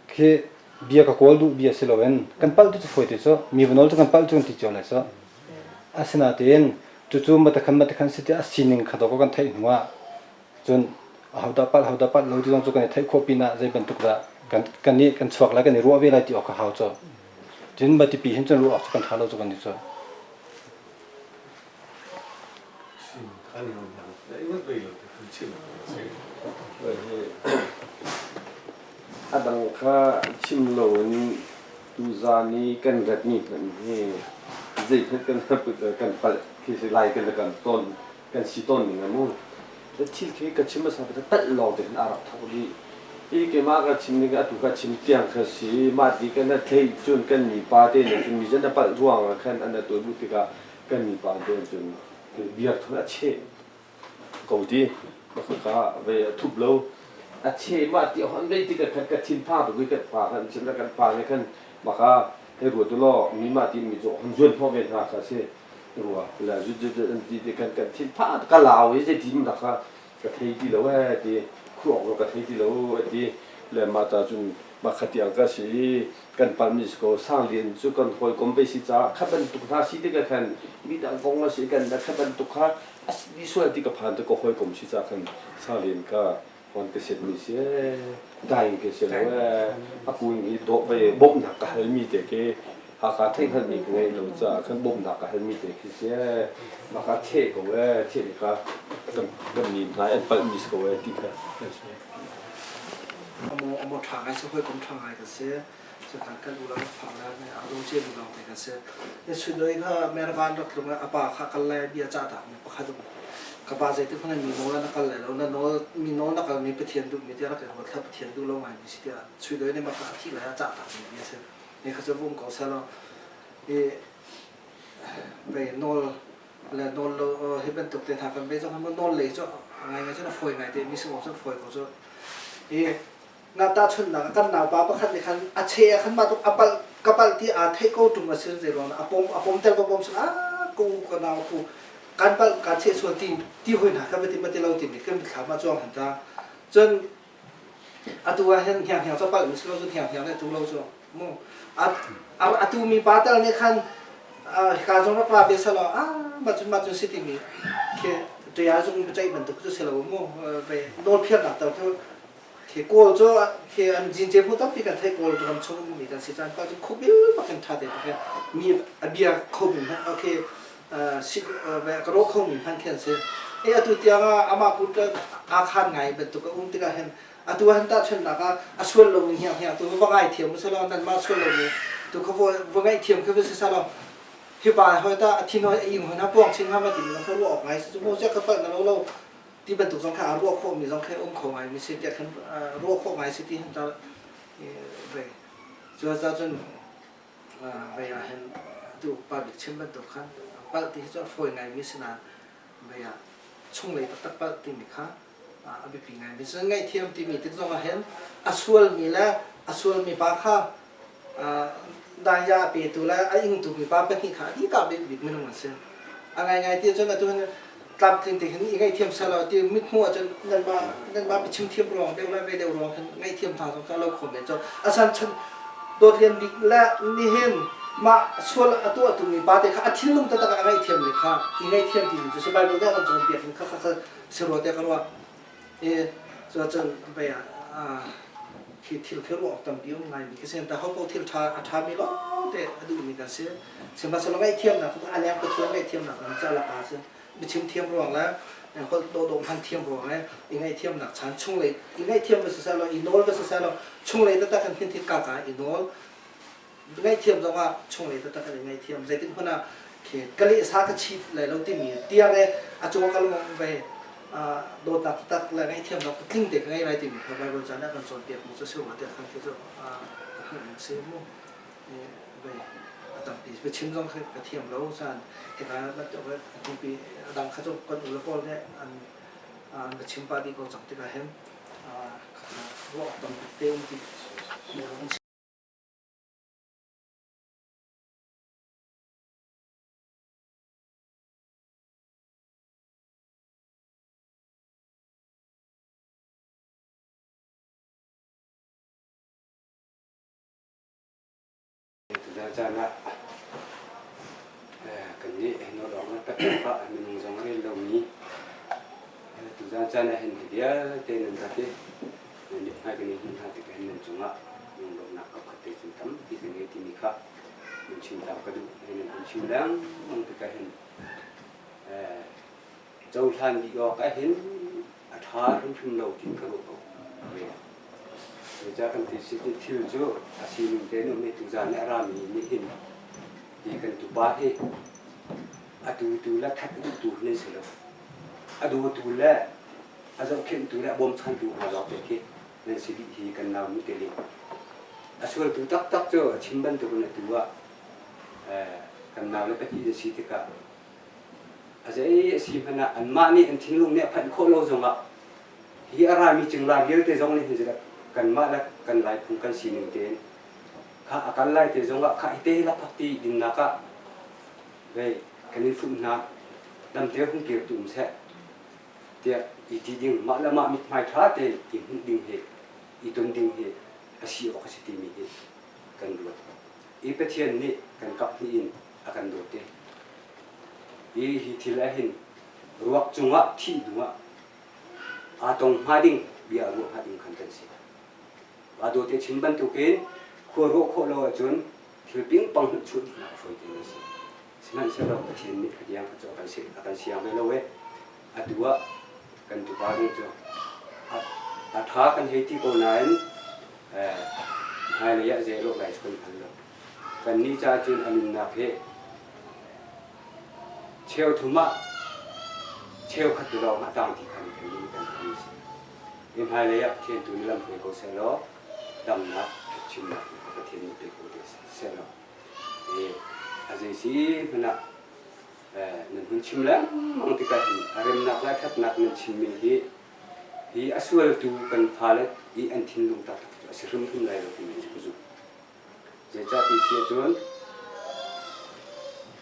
khi bia ka kawl duh bia si loin kan palh ti cu fawi te cu mi va nawl cu kan palh cu kan ti cio lai cu. Asinain cucu matakhan matakhan si tiah a sining kha dawkaw kan theih hnuah cun ahodah palh ahodah palh lo ti zong cu kan i theih khawh pinah zei bantuk dah kan kan i kan chuak lai kan i ruah ve lai ti awk a hau cu. Cun matipi hin cun ruah awk cu kan ṭha lo cu kan i cu. A dang kha chim loin Tuzaan i kan ratmi hmanh hi zeihmanh kan kan palh khi si lai kan kan ton kan si tawn ning a mu. Thil khi ka chim hmasa pa palh lawng te khan aa rak thawk dih. I keimah ka chim ning atu ka chim tiang kha si mah ti kan theih cun kan mipa te nih cun mi zan a palh ruang ah khan an tuah duh tikah kan mipa te cun biak thun a cheh ko ti ka ve a thup lo a che mah ti hon vei ti ka khan ka thin phang tuk i kan pa khan sim kan pa ne khan maka hei ruat law mi mah ti mi cu hon zuan hnawh ve hna kha si rua la zu zu an ti ti kan kan thin phang ka lau i zei ti dak kha ka thei ti lo e ti khuak ka thei ti lo e ti le mah ta cun mah kha tiang ka si kan palmi si ko sang lian cu kan hawikom ve si caah kha bantuk hna si tikah khan midang kong a si kan kha bantuk kha a si sual ti ka phan te ka hawikom si caah khan sang lian ka hon ka set mi si daing ke si lo ee a kun hi dawh ve bawmhnak ka halmi te ke Hakha theihhngalhmi ka ngeih lo caah khan bawmhnak ka halmi te khi si ee maka the ko ee the ka kan mi hna an palhmi si ko ee ti kha Amo amo ṭha ngai si hawikom ṭha ngai kan si. Cukan kan u le fa le a dawh cia mi lawng te kan si. Ni Sui kha American rak tlung a pa kha kal lai bia cah tak mi pakhat um. Ka pa zeitik hmanh mi nawl na kal lai lo na nawl mi nawl na kal mi Pathian duh mi tiah rak i ruat thla Pathian duh lo ngai mi si tiah Sui nih mah kha a thih lai a cah tak mi bia si. Ni kha cu vum ko seh law i vei nawl le nawl lo hi bantuk te hna kan ve zong hi nawl lei cu ngai ngai cun a fawi ngai te mi si cu fawi ko cu i na tahchunhnak ah kan naupa pakhat nih khan a che ah khan mah tluk a palh ka palh ti aa theih ko ṭung a si zei ruang a pom a pom tel ka pom sun a ku ka nau ku. Kan palh kan cheh sual ti ti hoi hna kha va ti ma ti lo timi kan mitthlam ah cuang han ta. Cun atu ah hin hniang hniang cu palh mi si lo cu hniang hniang le tu lo cu mu atu mi pa tal nih khan hika zong rak ra ve selaw ah mah cun mah cun si timi khi ṭia zung ceih bantuk cu si lo mu ve nawl phiarnak tal cu khi kawl cu khi an jince hmu tampi kan theih kawl ram chung ummi kan si caan pa cu khubil bak in ṭha te bak mi a bia kho mi hmanh okay ka rawh kho mi hmanh khi an si. E atu tiang ah amah kut aa khan ngai bantuk a um tikah hin atu han tahchunhnak ah a sual lomi hniang hniang tu va ngai thiam usalaw nanmah sual lomi tu kha va ngaih thiam kha va si selaw hi pa hoi ta a thin hoi a ing hoi na puang chin hnga ma timi zong kha ruah awk ngai si cu mu cia ka palh na lo lo ti bantuk zong kha a ruah khawh mi zong kha um kho ngai mi si tiah khan ruah khawh ngai si ti hin ta ve cu cun Vei ah hin atu pa bik chim bantuk khan palh ti hi cu a fawi ngaimi si nain vei ah chunglei taktak palh timi kha a biapi ngaimi si. Ngaihthiam timi tik zong ah hin a sualmi le a sualmi pa kha daya a petu le a ingtu mi pa pahnih kha a dihka bik minung an si. A ngaingai ti cun atu hin tlamtling te hin i ngaihthiam selaw ti mithmuh ahcun nanmah nanmah biachim thiam ruang deuh le ve deuh ruang hin ngaihthiam hna zong kha lo kho men cu asan chan dawt lian bik le nihin mah sual a tuah tu mi pa te kha a thinlung taktak a ngaihthiam mi kha i ngaihthiam ti mi cu si Bible nih a kan cawnpiak mi kha kha kha si rua te ka ruah i cu cun vei ah khi thil khi ruah awk tampi um ngai mi khi sin ta ho ko thil tha a tha mi lawng te a duh mi kan si sihmanhsehlaw ngaihthiamnak cu a leng pathian ngaihthiamnak in ca laka si biachim thiam ruang le holh dawhdawh hman thiam ruang le i ngaihthiamnak chan chunglei i ngaihthiam va siseh law i nawl va siseh law chunglei taktak kan hin thil ka ka i nawl ngaihthiam zongah chunglei taktak kan i ngaihthiam zeitin hmanh ah khi ka leh sa ka chit lai lo timi tiang e a cung ka lung ve dawtnak taktak le ngaihthiamnak tling te ka ngei lai timi kha Bible caan ah kan cawnpiak mi cu si rua te khan khi cu ka hmuh ning si mu vei a tampi biachim zong khi ka thiam lo caan hika bantuk hnupi a dang kha cu kan u le pawl nih an an va chim pah dih ko cang tikah hin ruah tampi te um ti. Tuzaan caan ah kannih nawl awk na pek ah minung zong a rel lomi tuzaan caan ah hin hi vialte nan rat i nan mithmai kan i hmuh hna tikah hin nan cungah lunglawmhnak kapkhat te cun tampi kan ngei timi kha nan chim ta ka duh. Nan hun chim lengmang tikah hin cohlan dih awk ah hin a ṭha hrimhrim lo ti ka ruah ko. Zeicah kan ti si ti thil cu a sining te in um i tuzaan i a rami nih hin hi kan tupa hi a tutu le that a duhtu hin an si lo. A dawtu le a zohkhenhtu le a bawmchantu hna lawng te khi nan si dih hi kan nau nu te nih. A sualtu taktak cu a chim bantukin atu ah kan nau le pahnih an si tikah A zei a si hmanh ah anmah nih an thinlung nih a phanh khawh lo zongah hi a rami cingla vialte zong nih hin kanmah le kan Laiphung kan sining tein kha a kal lai te zongah kha hi te lakphak ti dinnak ah vei kan in fuh hna damte hung kir tu um seh tiah i ti ding mah le mah mithmai ṭha tein i hmuh ding hi i ton ding hi a si awk a si timi hi kan ruat. I Pathian nih kan kap hnih in a kan dawt i hi hi thil ah hin ruak cungah thih hnuah aa tong hnga ding bia a ruah hnga ding khan kan si. Aa dawt i chim bantukin khua ruah khawh lo ahcun thil pingpang hmanh chuah dihnak a fawi te a si. Sihmanhsehlaw Pathian nih a tiang a kan a kan siang ve lo i atu ah kan tupa zong cu a ṭha kan hei ti ko nain hmailei ah zei lawh lai cu kan hngal lo. Kannih caah cun a nunnak hi cheuthum ah cheukhat lawng a tang ti kha kan nih kan kan si. Hi hmailei ah Pathian tu nih lam hruai ko seh law damnak chimnak kha Pathian nih pe ko te seh law a zei si hmanh ah nan hun chim lengmang tikah hin a remnak le ṭhatnak nan chimmi hi hi a sualtu kan fale i an thinlung taktak cu a si hrimhrim lai lo timi cu ka zumh. Zeicah ti si ahcun.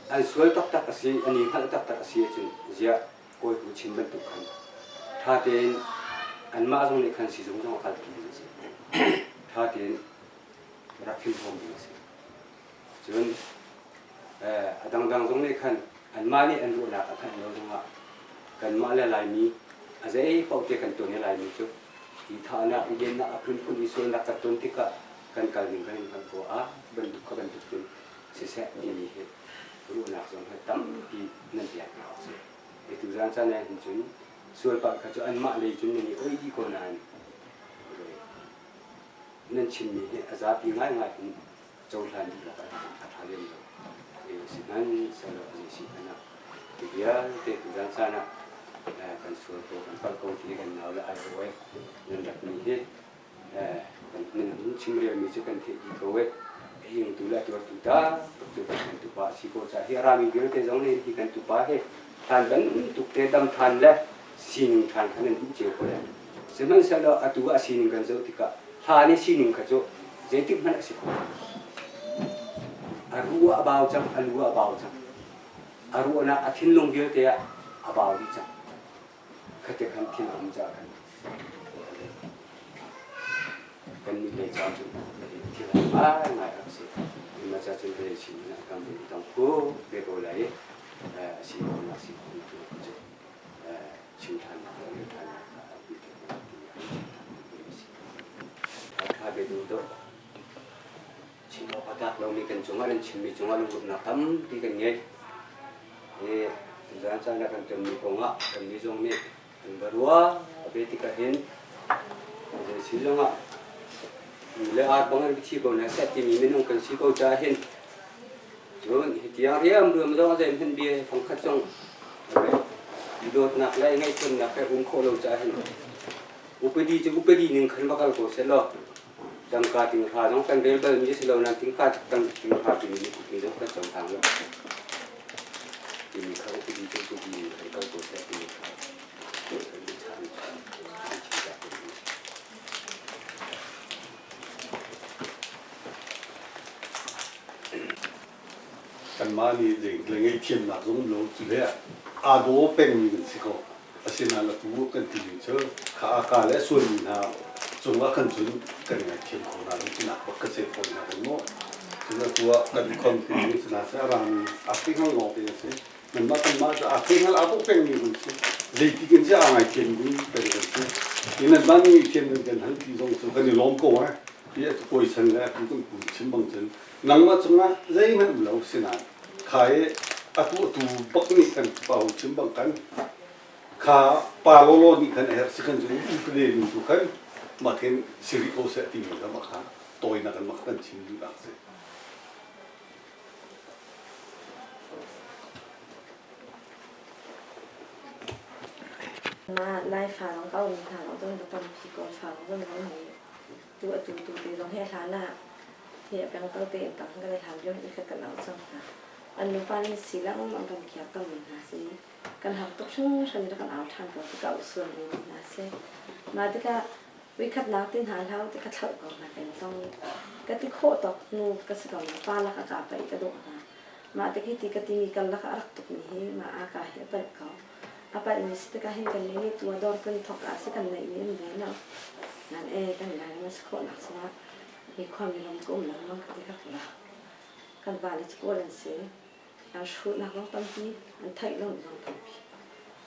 An sual taktak a si, an i hngalh taktak a si ahcun ziah kawi pu chin bantuk khan ṭha tein anmah zong nih khan sizung zong a kalpi ding a si. Ṭha tein rak fimhlawm ding a si. Cun a dangdang zong nih khan anmah nih an ruahnak a thanh lo zongah kanmah le Laimi a zei paoh te kan tuan i Laimi cu i thahnak, i dennak a phunphun i sualnak kan ton tikah kan kal ning kan in hngalh ko ah bantuk kha bantuk cun siseh timi hi ruahnak zong hi tampi nan pek hna awk si. Atu zan caan ah hin cun sualpalh kha cu anmah lei cun nan i oi dih ko nain nan chimmi hi a zapi ngaingai in cohlan dih awk a ṭha lem lo. Sihmanhsehlaw a zei si hmanh ah hi vialte tuzan caan ah kan sual ko kan palh ko ti kan nau le ai awi nan ratmi hi nan hun chimrelmi cu kan theih dih ko i a ingtu le a tuartu taktak cu kan tupa a si ko caah hi a rami vialte zong nih hi kan tupa hi hlan bantuk te dam ṭhan le sining ṭhan kha nan duh cio ko lai. Sihmanhsehlaw atu a sining kan zoh tikah hlan i sining kha cu zeitik hmanh a si kho lo. A ruh ah a bau cang, a lu ah a bau cang. A ruahnak, a thinlung vialte ah a bau dih cang. Khate khan thil a um caah khan kan nih lei ca cu thil har ngaingai a si. Mah ca cun ka sin in kan vun i tong khu ve ko lai i a si ko na si ko tu cu chim ṭhan le rel ṭhan kha a bi tuk ti an chim ṭhan mi a si. Ṭha be duh dawh chim awk a tlak lomi kan cungah nan chimmi cungah lungruhnak tampi kan ngei. I tuzaan caan ah kan tonmi kongah kannih zong nih kan va ruah ve tikah hin zei si zongah nu le ar bang an thi ko hna seh timi minung kan si ko caah hin cun hi tiang riamruam zong a zeihmanh bia fangkhat zong i dawtnak le ngaihchunnak he um khawh lo caah hin upadi cu upadi ning khan va kal ko seh law tangka tinghra zong kan rel balmi si lo nain tingka tinghra timi nih zong kan cohlang lo timi kha upadi cu upadi ning khan kal ko seh timi kha kan chan Kanmah nih le ngaihthiamnak zong um lo cu le aa daw pengmi kan si ko. Asinain atu kan timi cu kha a ka le a sualmi hna cungah khan cun kan ngaihthiam kho hna lo tinak bak ka si fawn hna kan maw. Cun atu ah kan khon timi cu hna seh a rangmi a hngal lawng te a si. Nanmah kanmah cu aa hngal aa bawh pengmi kan si. Zeiti kan si aa ngaithiam ding peng kan si. Hi nanmah nih ngaihthiam nan kan hal ti zong cu kan i lawm ko eh. Hi a kawi chan le atu kan pu chim bang cun nangmah cungah zeihmanh um lo sinain kha i atu atu bak nih kan pa hu chim bang kan kha pa lawlaw nih khan a herh si khan cu upade nu tu khan mah khin si rih ko seh timi kha mah kha tawinak in mah kan chim duhnak si. Ma Lai fa lawng ka um hna lo cun ka tampi Kawl fa lawng zong ka um i tu atu tu te zong hi a hlan ah hi a pengto te in tang kan i hlan lio hi kan au cang hna. An nupa nih si lengmang kan khiak tawnmi hna si. Kan har tuk hringhran i kan au ṭhan ko tikah usual mi hna si. Mah tikah Voikhatnak te hna hlah ti ka thlauh ko hna kan zong ka ti khawh tawk nu ka si ko na pa lak a ka paih ka dawh hna. Mah te khi ti ka timi kal lak ah a rak tukmi hi mah aa hi a palh ko. A palhmi si tikah hin kan nih nih tu a dawr kan thawk ah si kan neihmi an ve lo. Nan e kan lai ma si khawhnak chungah mi khua mi ram ka um lengmang ka ti kak la. Kan vale cu kawl an si. An hruhnak zong tampi, an theih lo zong tampi.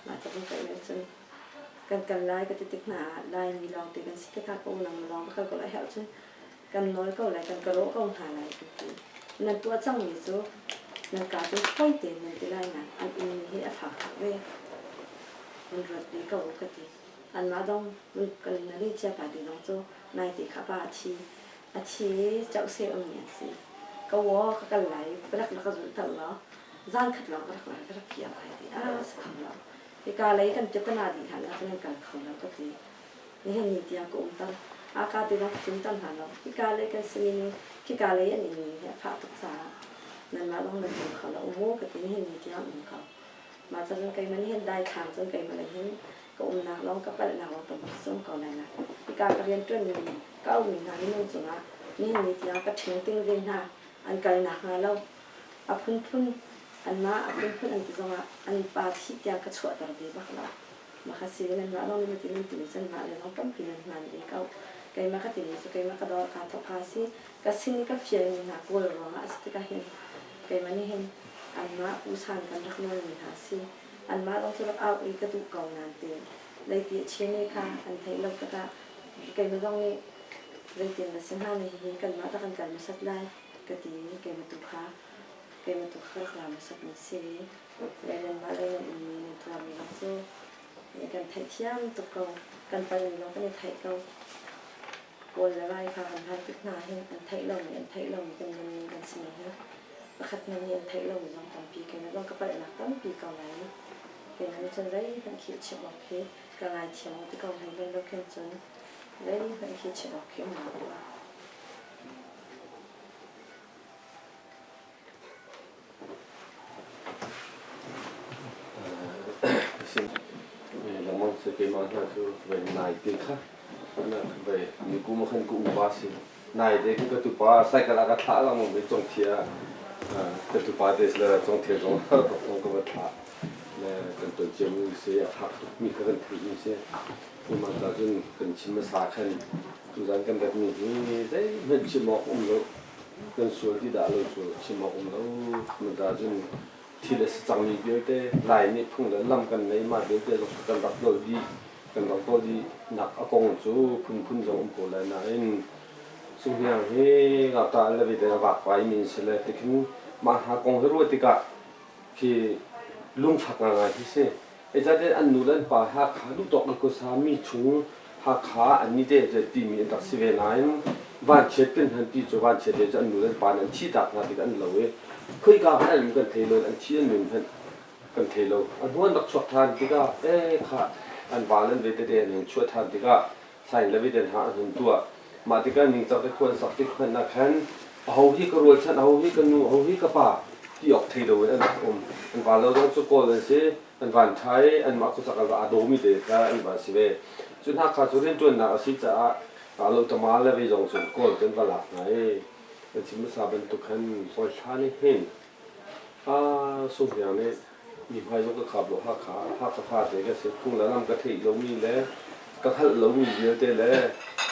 Mah ca kan kaih cun kan kal lai ka ti tik hna ah Laimi lawngte kan si tikah ka unau lawng ka kal ko lai herh cun kan nawl ko lai kan ka rawh ko hna lai kan ti. Nan tuah cangmi cu nan ka cu fawi tein nan ti lai nain an ummi hi a fak tuk ve. Nan ruat ve ko ka ti. Anmah dong kan na li cia pa ti zong cu naite kha pa a thi. A thi i cohseh ummi an si. Ka waw ka kal lai palek na ka zulh tal law zan khat lawng ka rak lai ka rak kir lai ti a si kho lo. Hika lei kan piatana dih hlan ah cun an kal kho lo ka ti. Nihin ni tiang ka um tal. Aka ti zong ka tlun tal hna lo. Hika lei kan simi ning khika lei an inn ning hi a fah tuk caah nanmah zong nan tlung kho lo mu ka ti nihin ni tiang um ko. Mah ca cun keimah nih hin daithlang cun keimah lei hin ka umnak lawng ka palhnak lawng tampi cu um ko lai na. Hika ka rianṭuanmi ka aumi hna minung cungah nihin ni tiang ka ṭhing ting ve hna an kal nakhnga lo a phunphun. Anmah a phunphun an ti zongah an pa thih tiang ka chuahter ve bak lo. Mah kha si nanmah lawng nih na ti nan timi cu anmah le zong tampi nan hmaan ve ko. Keimah ka timi cu keimah ka dawr kaa thawk kaa si. Ka sin i ka fialmi hna kawl ruangah a si tikah hin keimah nih hin anmah usan kan rak nawlmi hna a si. Anmah lawng cu rak au i ka duh ko nain tiin leiti a chimmi kha an theih lo tikah keimah zong nih zeitin na si hnga ni hihi kanmah dah kan kal hmasat lai ka ti i keimah tu kha keimah tu kha ka rak ra hmasatmi si. Le nanmah lei nan ummi nan tuarmi lawng cu kan theihthiam tuk ko. Kan palmi lawng kan i theih ko. Kawl le Lai fa kan hal tik hna hin an theih lomi an theih lomi kan nunning kan sining hi pakhat hmanh nih an theih lomi zong tampi keimah zong ka palhnak tampi ko nain keimah nih cun zeihmanh khi chim awk hi ka ngaithiam u ti ko hlei hlei lo khin cun zeihmanh khi chim awk khi um lo. Lengmang si keimah hna cu vei nai te kha vei ni kum ah khan ka upa si nai te khan ka tupa cycle ah ka thlah lengmang ve congthia ka tupa te le congthia zong zong ka va thlah le kan ton cia mi si a fak tuk mi kha kan theih mi si keimah ca cun kan chim hmasa khan tuzan kan rat mi hi zeihmanh chim awk um lo Kan sual ti dah lo cu chim awk um lo. Mata cun thil a si cangmi vialte Lai nih phung le lam kan nei mah vialte zong kan rak dolh dih. Kan rak dolh dih nak a kong cu phunphun zong um ko lai nain Sunghiang hi ngakṭah le vete a vakvai mi an si le tikhin mah hna kong hi ruah tikah khi lungfak ngaingai khi si. Zeicahtiah an nu le an pa Hakha duhtawk in khuasa mi chung Hakha an ni te timi an rak si ve nain vanchiat kan hman ti cu vanchiat le cu an nu le an pa nih an thihtak hna tikah an lo i khoika hmanh an um kan thei lo an thi an nun hmanh kan thei lo. A hnu an rak chuak ṭhan tikah ee khah an van an ve tete an hung chuah ṭhan tikah sain le viten ha an hun tuah. Mah tikah ningcang te khua an sak tik hmanh ah khan aho hi ka rualchan, aho hi ka nu, aho hi ka pa ti awk thei loin an rak um. An van lo zong cu Kawl an si, an van ṭha i anmah khuasak an va aa dawmi te kha an va si ve. Cu hna kha cu rianṭuannak a si caah lo tama le vei zong cun Kawl cu an va lak hna i an chim hmasa bantuk khan hawi hla nih hin aa Sunghniang nih Mi hmai zong ka khap lo Hakha Hakha fate ka si phung le lam ka theih lomi le ka hngalh lomi vialte le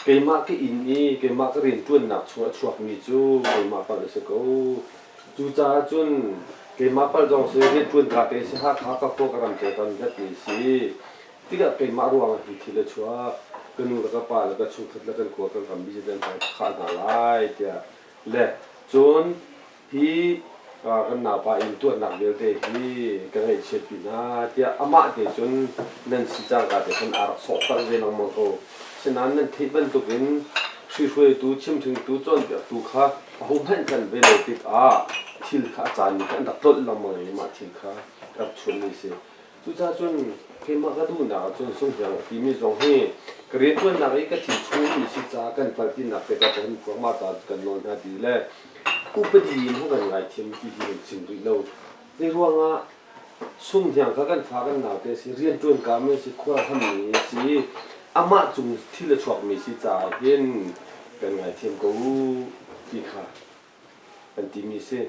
keimah ka inn i keimah ka rianṭuannak chung a chuakmi cu keimah palh a si ko. Cucaah cun keimah palh zong si rianṭuan ka te si Hakha ka khua ka ram te kan hlatmi si. Tikah keimah ruangah hi thil a chuak. Ka nu le ka pa le ka chungkhat le kan khua kan ram mi kan khah hna lai tiah le cun Hi kan naupa inn tuahnak vialte hi ka ngaihchiatpi hna tiah amah te cun nan si cangka te khan aa rak sawhpalh ve lengmang ko. Sinain nan theih bantukin hrihruaitu, chimhringtu, cawnpiaktu kha ahohmanh kan ve lo tikah thil kha a caan kha an rak tlolh lengmang i mah thil kha rak chuahmi a si. Cucaah cun keimah ka duhnak ahcun sunghniang a timi zong hi ka rianṭuannak i ka thil chungmi si caah kan paltinak te ka kan phuak mah ta kan nawl hna ti le upadi in hung kan ngaithiam ti hi kan chim rih lo. Zei ruangah sunghniang kha kan fa kan naute si rianṭuan ka mi si khual hammi si amah cung thil a chuakmi si caah hin kan ngaithiam ko u ti kha an timi si.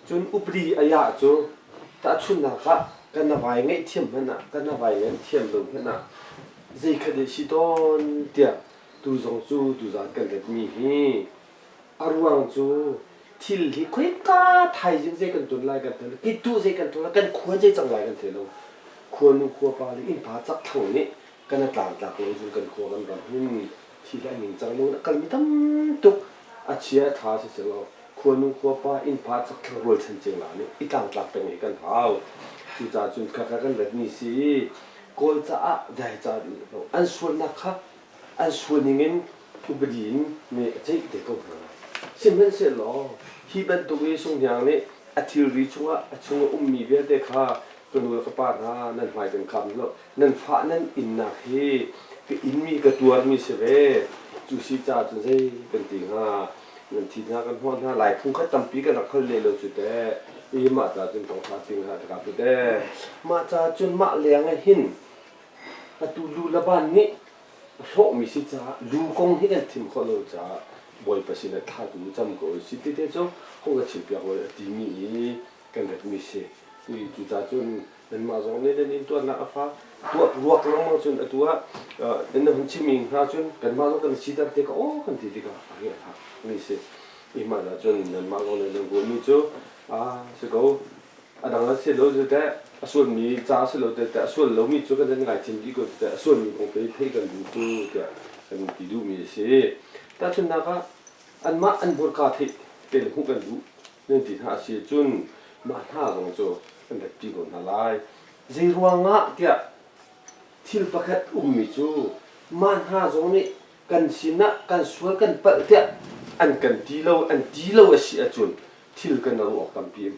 Cun upadi a cu tahchunhnak ah kan vai ngaihthiam hmanh ah kan vai ngaihthiam lo hmanh ah zei kha deh si tawn tiah tu zong cu tuzan kan ratmi hi a ruang cu thil hi khoika thaizing zei kan ton lai kan thei lo kittu zei kan ton lai kan khua zei cang lai kan thei lo khuanu khuapa le innpa chak thlang nih kan a tlangtlak lo cun kan khua kan ram hin thil a ningcang lo in a kalmi tam tuk a chia a ṭha si selaw khuanu khuapa innpa chakthlang rualchan cingla nih i tlangtlak peng hi kan hau. Cucaah cun khakha kan ratmi si i Kawl caah dai ca lo an sualnak kha an sual ningin upadi in nih a ceih te ko hna. Sihmanhsehlaw hi bantuk i Sunghniang nih a thilri chungah a chung a ummi vialte kha ka nu le ka pa hna nan hmai kan kham lo nan fah nan innak hi ka inmi ka tuarmi si ve cu si caah cun zei kan ti hnga nan thi hna kan hmuah hna lai phung khat tampi kan rak khal le lo cu teh i mah ca cun tong fa ting ha ka pu te mah ca cun mah leng ah hin atu lu laban nih a hlawhmi si caah lu kong hi kan thim khawh lo caah bawipa sin ah thla tu cam ko si ti te cu hung ka chim piak a timi i. kan ratmi si. Cucaah cun nanmah zong nih nan intuarnak a fak. Tuah ruak lengmang cun atu ah nan hun chimmi hna cun kanmah zong kan i siter te ka aw kan ti tikah a hi a fak mi si. Ihmah cun nanmah zong nih nan ruahmi cu a si ko. A dang a si lo cu teh a sualmi ca a si lo teh a sual lomi cu kan nan ngaithiam dih ko teh a sualmi kong te theih kan duh cu tiah kan ti duhmi a si. Tahchunhnak ah anmah an hmurka theih te le hmuh kan duh nan ti hna a si cun mah hna zong cu kan rat ko hna lai. Zei ruangah tiah thil pakhat ummi cu mah hna zong nih kan sinah kan sual kan palh tiah an kan ti lo an ti lo a si ahcun thil kan ruah awk tampi um.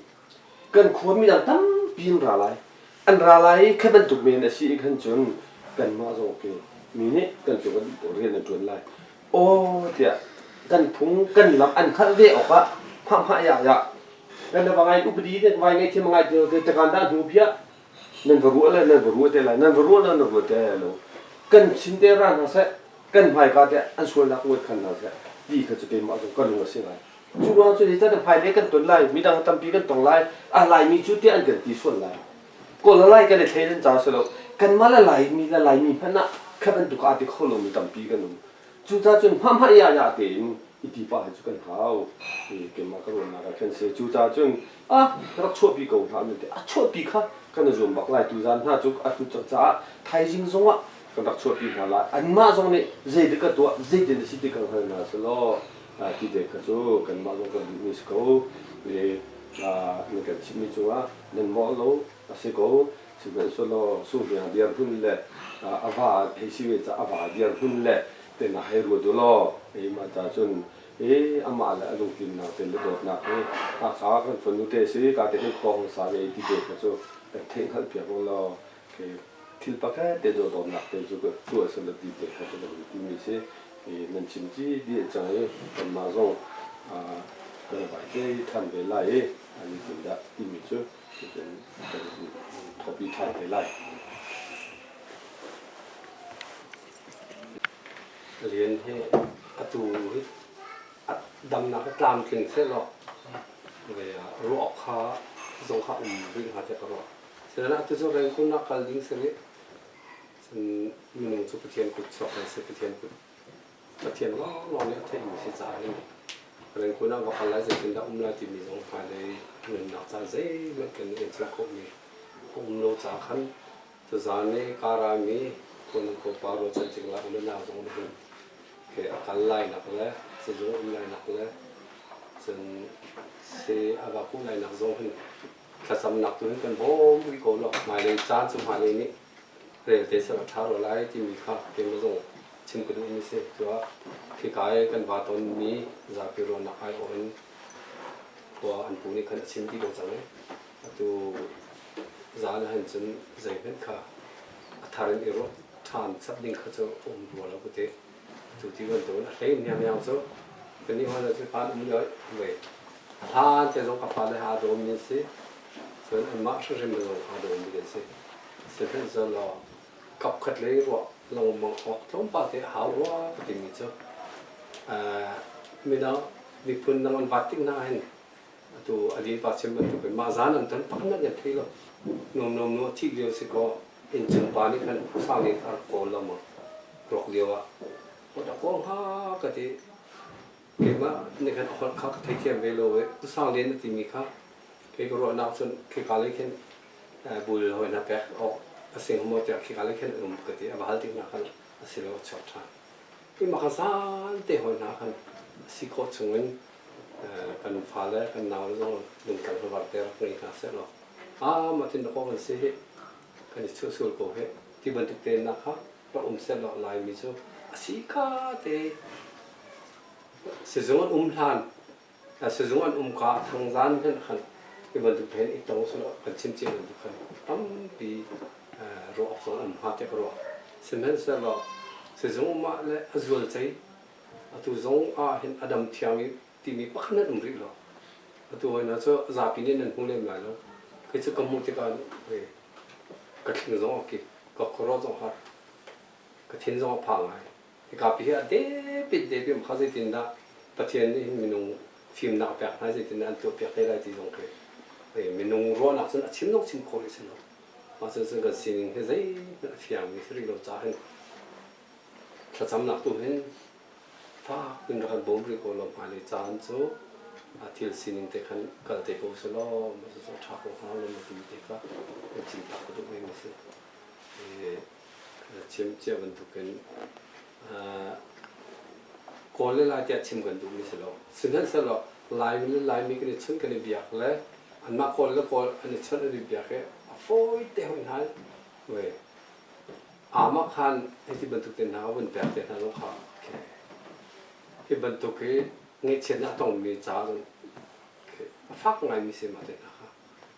Kan khua midang tampi an ra lai. An ra lai i kha bantuk men a si i khan cun kanmah zong khi mi nih kan cung ah rian an ṭuan lai. Aw tiah kan phung kan lam an hngalh ve awkah hmahhmah ya ya kan va ngai upadi te vai ngai thiam ngai te te kan dah hnu bia nan va ruah le nan va ruah te lai nan va ruah le nan ruah te lo kan chin te ra hna seh kan hmaika te an sualnak uat khan hna seh ti kha cu keimah zong ka lung a si ngai cu ruang cu hi can hmailei kan ton lai midang tampi kan tong lai a laimi cu tiah an kan ti sual lai kawl le lai kan i thleidan ca si lo kanmah le laimi le laimi hmanh ah kha bantuk aa ti kho lomi tampi kan um cucaah cun hmahhmah ya ya tein i ti pah hi cu kan hau keimah ka ruahnak ah khan si cucaah cun ah rak chuahpi ko hlah nan ti a chuahpi kha kan i zuam bak lai tuzan hna cu a hlut cang caah thaizing zongah kan rak chuahpi hna lai anmah zong nih zeidik ka tuah zeitin a si ti kan hngal hna selaw ti te kha cu kanmah zong kan duhmi si ko i nan kan chimmi cungah nan mawh lo a si ko sihmanhsehlaw sunghniang dirhmun le a va hei si ve caah a va dirhmun le tehna hei ruat u law mah ca cun i amah le a lungtlinnak te le dawtnak hi Hakha kan fanu te si ka te hin khua hong sa ve ti te kha cu kan theih hngalh piak u law thil pakhat te dawtnak te cu ka tuah sala ti te kha cu ka hun timi si nan chim ci dih cang i kanmah zong kan vai te ṭhan ve lai i an i tin dah timi cu kan thopi ṭhan te lai. Rian hi atu hi damnak a tlamtling sehlaw ruah awk kha zong kha um rih hnga tiah ka ruah. Sinain atu cu Rangoon ah kal ding si rih. Cun minung cu Pathian kut chuak kan si, Pathian kut Pathian lawnglawng nih a theihmi si caah hin Rangoon ah va kal lai zeitindah um lai timi zong hmailei nunnak ca zeihmanh kan i chim khawhmi a um lo caah khan tuzaan i kaa rami Kawlung pa ruahchan cingla u le nau zong nih hin khi a kal lainak le sizung um lainak le cun si a va kuh lainak zong hin thlacamnak tu hin kan bawm rih ko lo hmailei caan cu hmailei nih rel te sal a ṭha rua lai timi kha keimah zong chim ka duhmi si. Cuah khika i kan va tonmi zapi ruahnak aiawh in khua an pu nih khan a chim dih ko cang i atu zan ah hin cun zeihmanh kha a thar in i ruah ṭhan chap ding kha cu a um rua lo ka ti. Atu ti bantukin a hlei hnianghniang cu kannih hmanh cu hlan um lio ve. A hlan te zong ka fale aa dawmi an si. Cun anmah hrimhrim zong aa dawmi kan si. Sihmanhsehlaw kapkhat lei ruah lengmang awk tlawmpal te a hau rua ka timi cu midang miphun dang an vat tik hna hin atu Alin pa chim bantuk in mah zan an ton pakhat hmanh kan thei lo. Nuam nuam nu a thih lio si kaw innchung pa nih khan sang nih a rak kawl lo maw ruak lio ah a kawl hnga ka ti keimah nih khan a holh kha ka theithiam ve lo i Usang Lian a timi kha kei ka ruahnak cun khika lei khin bul hawi hna pek awk a si hnga maw tiah khika lei khin um ka ti a va hal tik hna khan a si lo a chuak ṭhan i mah kha zan te hawi hna khan a si khawh chungin kan fale kan nau le zong lungtlang hnavar te rak ngei hna seh law ah mah tin dakaw kan si hi kan i chuah sual ko he ti bantuk te na kha rak um seh law Laimi cu a si kha te sizung an um hlan sizung an um ka thangzan hmanh khan ti bantuk hen i tong selaw kan chim cia bantuk khan tampi ruah awk zong um hnga tiah ka ruah sihmanhsehlaw sizung um ah le a zual cei atu zong ah hin a dam thiang i timi pakhat nan um rih lo atu hoi na cu zapi nih nan hmu lem lai lo kei cu ka hmuh tikah ka thling zong a kik ka khuaruah zong har ka thin zong a phang ngai hika pi hi a depit depit kha zeitindah Pathian nih hin minung fimnak a pek hna zeitindah an tuah piak te lai ti zong khi. Minung ruahnak cun a chim zong chim khawh rih si lo. Mah cun kan sining hi zeihmanh a fiangmi si rih lo caah hin thlacamnak tu hin fak in rak kan bawm rih ko law hmailei caan cu thil sining te khan kal te ko seh law mah cucu a ṭha ko hnga lo maw timi te kha kan chimtak ka duh mi a si. Chim cia bantukin Kawl le Lai tiah chim kan duhmi si lo. Sihmanhsehlaw Laimi le Laimi kan i chawnh kan i biak le anmah Kawl le Kawl an i chawnh an i biak i a fawi te hoi hna. Amah khan hiti bantuk te hna vun pek te hna zong kha okay. Hi bantuk hi ngaihchiatnak a tongmi ca cun a fak ngaimi si mah te hna kha.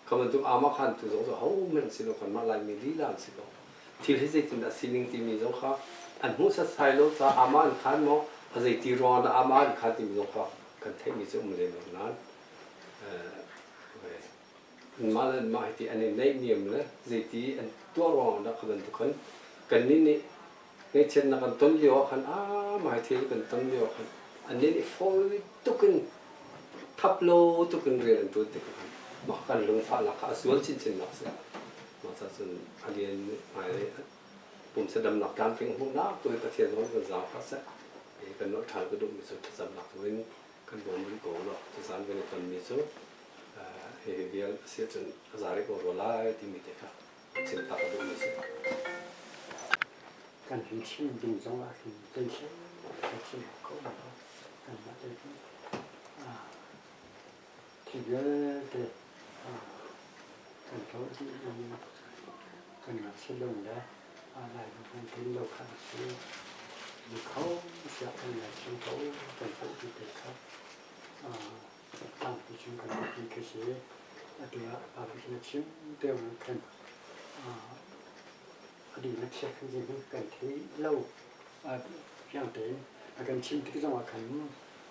Kha bantuk amah khan tu zong cu hohmanh an si lo kanmah Laimi lila an si ko. Thil hi zeitindah sining timi zong kha an hmuh setsai lo caah amah an khan maw a zeiti ruangah dah amah an khan timi zong kha kan theihmi cu um lem lo nain anmah le anmah hiti an i naihniam le zeiti an tuah ruangah dah kha bantuk khan kannih nih ngaihchiatnak kan ton lio ah khan aa mah hi thil kan ton lio ah khan annih nih fawi tuk in thap lo tuk in rian an ṭuan tikah khan mah kan lungfahnak kha a zual chinchinnak a si. Mah ca cun a lian hmailei pumsa damnak tlamtling hmuhnak tu hi Pathian zong nih kan zaangfah seh. Kan nolh ṭhan ka duhmi cu thlacamnak tu in kan bawm rih ko law tuzaan kan i tonmi cu hihi vial a si ahcun a za rih ko rua lai timi te kha chim tak a duhmi a si. Kan hun chim ding zong ah hin zeithil kan chim kho lo. Kanmah te hin thil vialte kan tuah dih in kan ngakchia lo le Laimi kan tlin lo kha a si. Mi kho siah kan ngaithiam ko kan theih ti te kha tlangpi chung kan ti khi si. Atu ah pa na chim te khan a ding na chia khan hi kan thei lo fiang tein a kan chim tik zong ah khan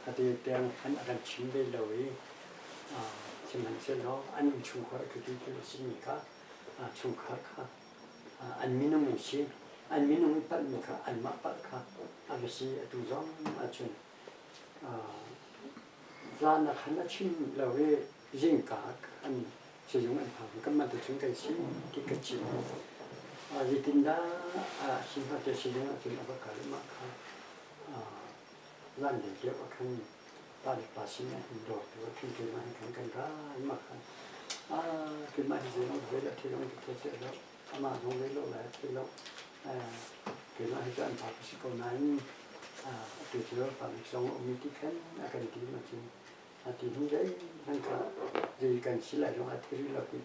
ati tiang khan a kan chim ve lo i sihmanhsehlaw an innchungkhar a ti ti a simi kha chungkhar kha an minung an si. An minung i palhmi kha anmah palh kha a va si. Atu zong ahcun zan ah khan a chim lo i zingka khan sizung an phak. Kanmah tu cun kan si ti ka chim. Zeitindah a si hnga ti sizung ahcun a va kal i mah kha zan lei deuh ah khan pa le pa sin ah hin dawtu ah khin keimah hin khan kan ra i mah khan keimah hi zeilong ve lo thilong ka thei ti lo amah zong ve lo lai thei lo keimah hi cu an pa ka si ko nain atu cu pa bik zong a um i ti khan a kan ti ma cun a ti hin zeihmanh kha zei kan si lai zong a thei rih lo ti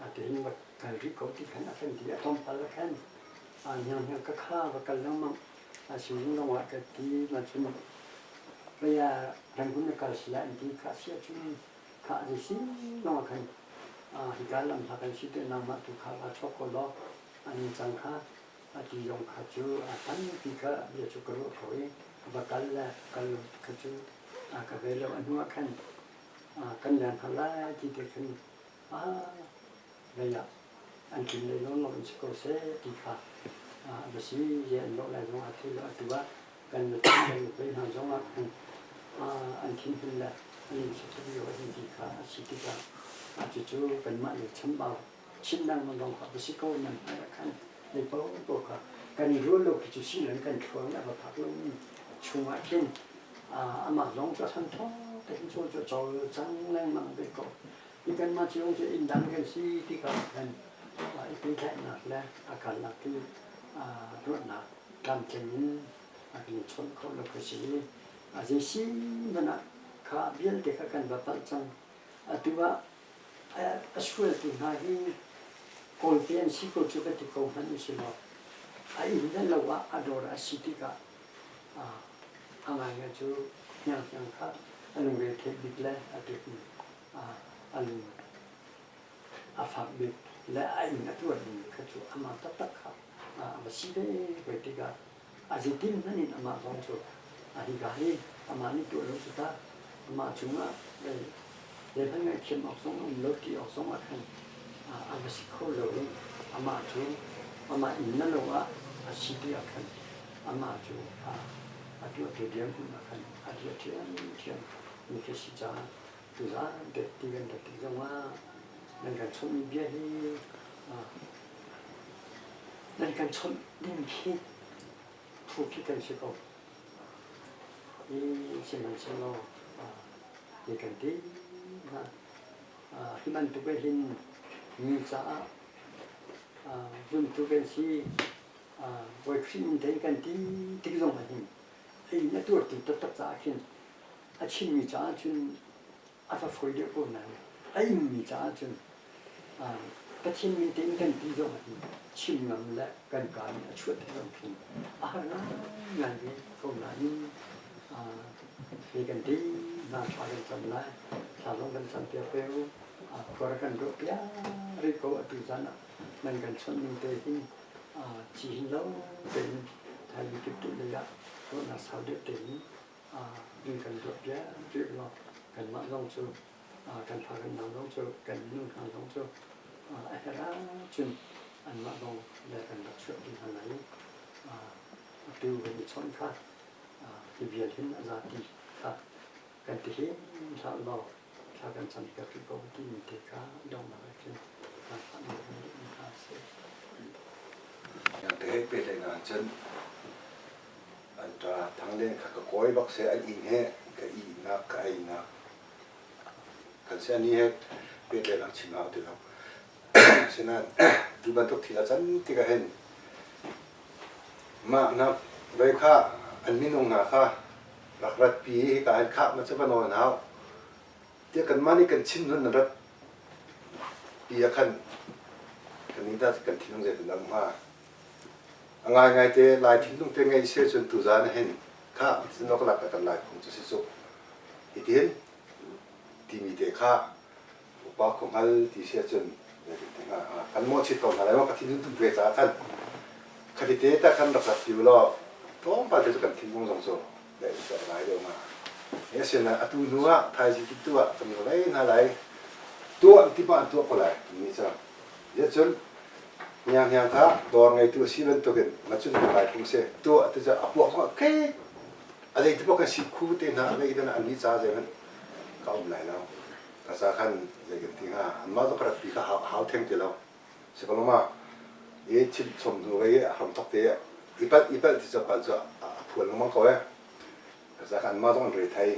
a ti hin va kal rih ko ti khan a kan ti a tlawmpal a khan a hniang hniang ka kha va kal lengmang a sizung zong ah ka ti ma cun Baya Rangoon na kal si lai an ti kha si ahcun kha zei si lawng ah khan hika lam hla kan si te nangmah tu kha va chok ko law an cang kha a ti zong kha cu a tampi kha bia cu ka ruah ko i va kal le kal lo kha cu ka ve lo a hnu ah khan kan lian hna lai ti te khan lei ah an tlin lei lawnglawng in si ko seh ti kha a si ye an lawh lai zong ah thil atu ah kan nupi kan nupi hna zong ah khan an thinhun le an in sak lio a ti kha a si tikah cucu kanmah le chambau chin lengmang zong kha va si ko nan hmai ah khan lei paohpaoh kha kan i rual lo khi cu si loin kan thluang a va phak lomi chungah khin amah zong cu a thanthawng tein cu cu cawlcang lengmang ve ko. Hi kanmah cio cu inn dang kan si tikah khan i pehtlaihnak le a karlak i ruahnak tlamtling in a kan i chawnh khawh lo ka si. A zei si hmanh ah kha vialte kha kan va palh cang. Atu ah a sualtu hna hi Kawlte an si ko cu ka ti ko hmanh u si law a inn le lo ah a dawr a si tikah a ngaingai cu hnianghniang kha a lungre theih bik le a ṭikmi an a fak bik le a inn a tuarmi kha cu amah taktak kha a va si ve ve tikah a zeitin hmanh in amah zong cu a hika hi amah nih tuah lo cu ta amah cungah zeihmanh ngaihthiam awk zong a um lo ti awk zong ah khan a va si kho lo i amah cu amah inn na lo ah a si ti ah khan amah cu a tuahtu dirhmun ah khan a riah ṭhiamṭhiam mi khi si caah tuzaan te ti kan rat tik zongah. Nan kan chawnh bia hi nan kan chawnh ding khi phu khi kan si ko. Hi sihmanhsehlaw hi kan ti hna. Hi bantuk hin mi caah zumtu kan si, Bawi Khrih min tein kan ti tik zong ah hin a in a tuartu taktak caah khin a chimmi caah cun a va fawi deuh ko nain a inmi caah cun Pathian min tein kan ti zong ah hin chim ngam le kan kaa nih a chuah ti zong khin a har ngaingai ve ko nain hi kan ti hna thla kan cam lai thla zong kan cam piak ve u khua kan ruah piak rih ko atu zan ah nan kan chawnh ning te hin ci hin lo tein thai kip tu lei ah ruahnak sau deuh tein in kan ruah piak rih law kanmah zong cu kan fa kan nau zong cu kan nu hna zong cu a herh ahcun anmah zong le kan rak chuah ding hna lai atu kan i chawnh kha hi vial hin a zati kha kan ti hin hlah law thla kan cam piak rih ko timi te kha donghnak ah khin kan fah nawl kan duhmi hna a si. Yang te pehtlaihnak cun an ṭa thanglen kha ka kawi bak seh an inn he ka ihnak ka einak kan si ani he pehtlaihnak chim hau ti lo. Asinain cu bantuk thil a can tikah hin mah nak vei kha an minung hna kha rak ratpi i hika hin khah ma cu va nawl hna u tiah kanmah nih kan chim nun nan rat pi ah khan kan nih dah kan thinlung zeitin dah um hnga? A ngaingai te Lai thinlung te ngei seh cun tuzaan ah hin khah sinawk lak ah kan Lai phung cu si suk. Hitin timi te kha upa khua hngal ti si ahcun kan mawhchiat ko hna lai maw ka thinlung tum ve caah khan khati te ta khan rak rak ti u law tlawmpal te cu kan thinlung zong cu le in ter ngai deuh hnga. He sin ah atu hnu ah thaizing tu ah kan lei hna lai tuah ti pa an tuah ko lai ni cu Cun hnianghniang kha dawr ngeitu a si bantukin macun lai phung si tuah ti cu a puak zongah khek a zei ti paoh kan si khu te hna a ngeih te hna an nih ca zeihmanh ka um lai lo. Ka ca khan zei kan ti hnga anmah zong ka ratpi kha hau theng ti lo. Si ko lo ma? I chim chom hnu i a hramthok te i palh i palh ti cu palh cu a phuan lengmang ko eh. Ka ca khan anmah zong an re thei.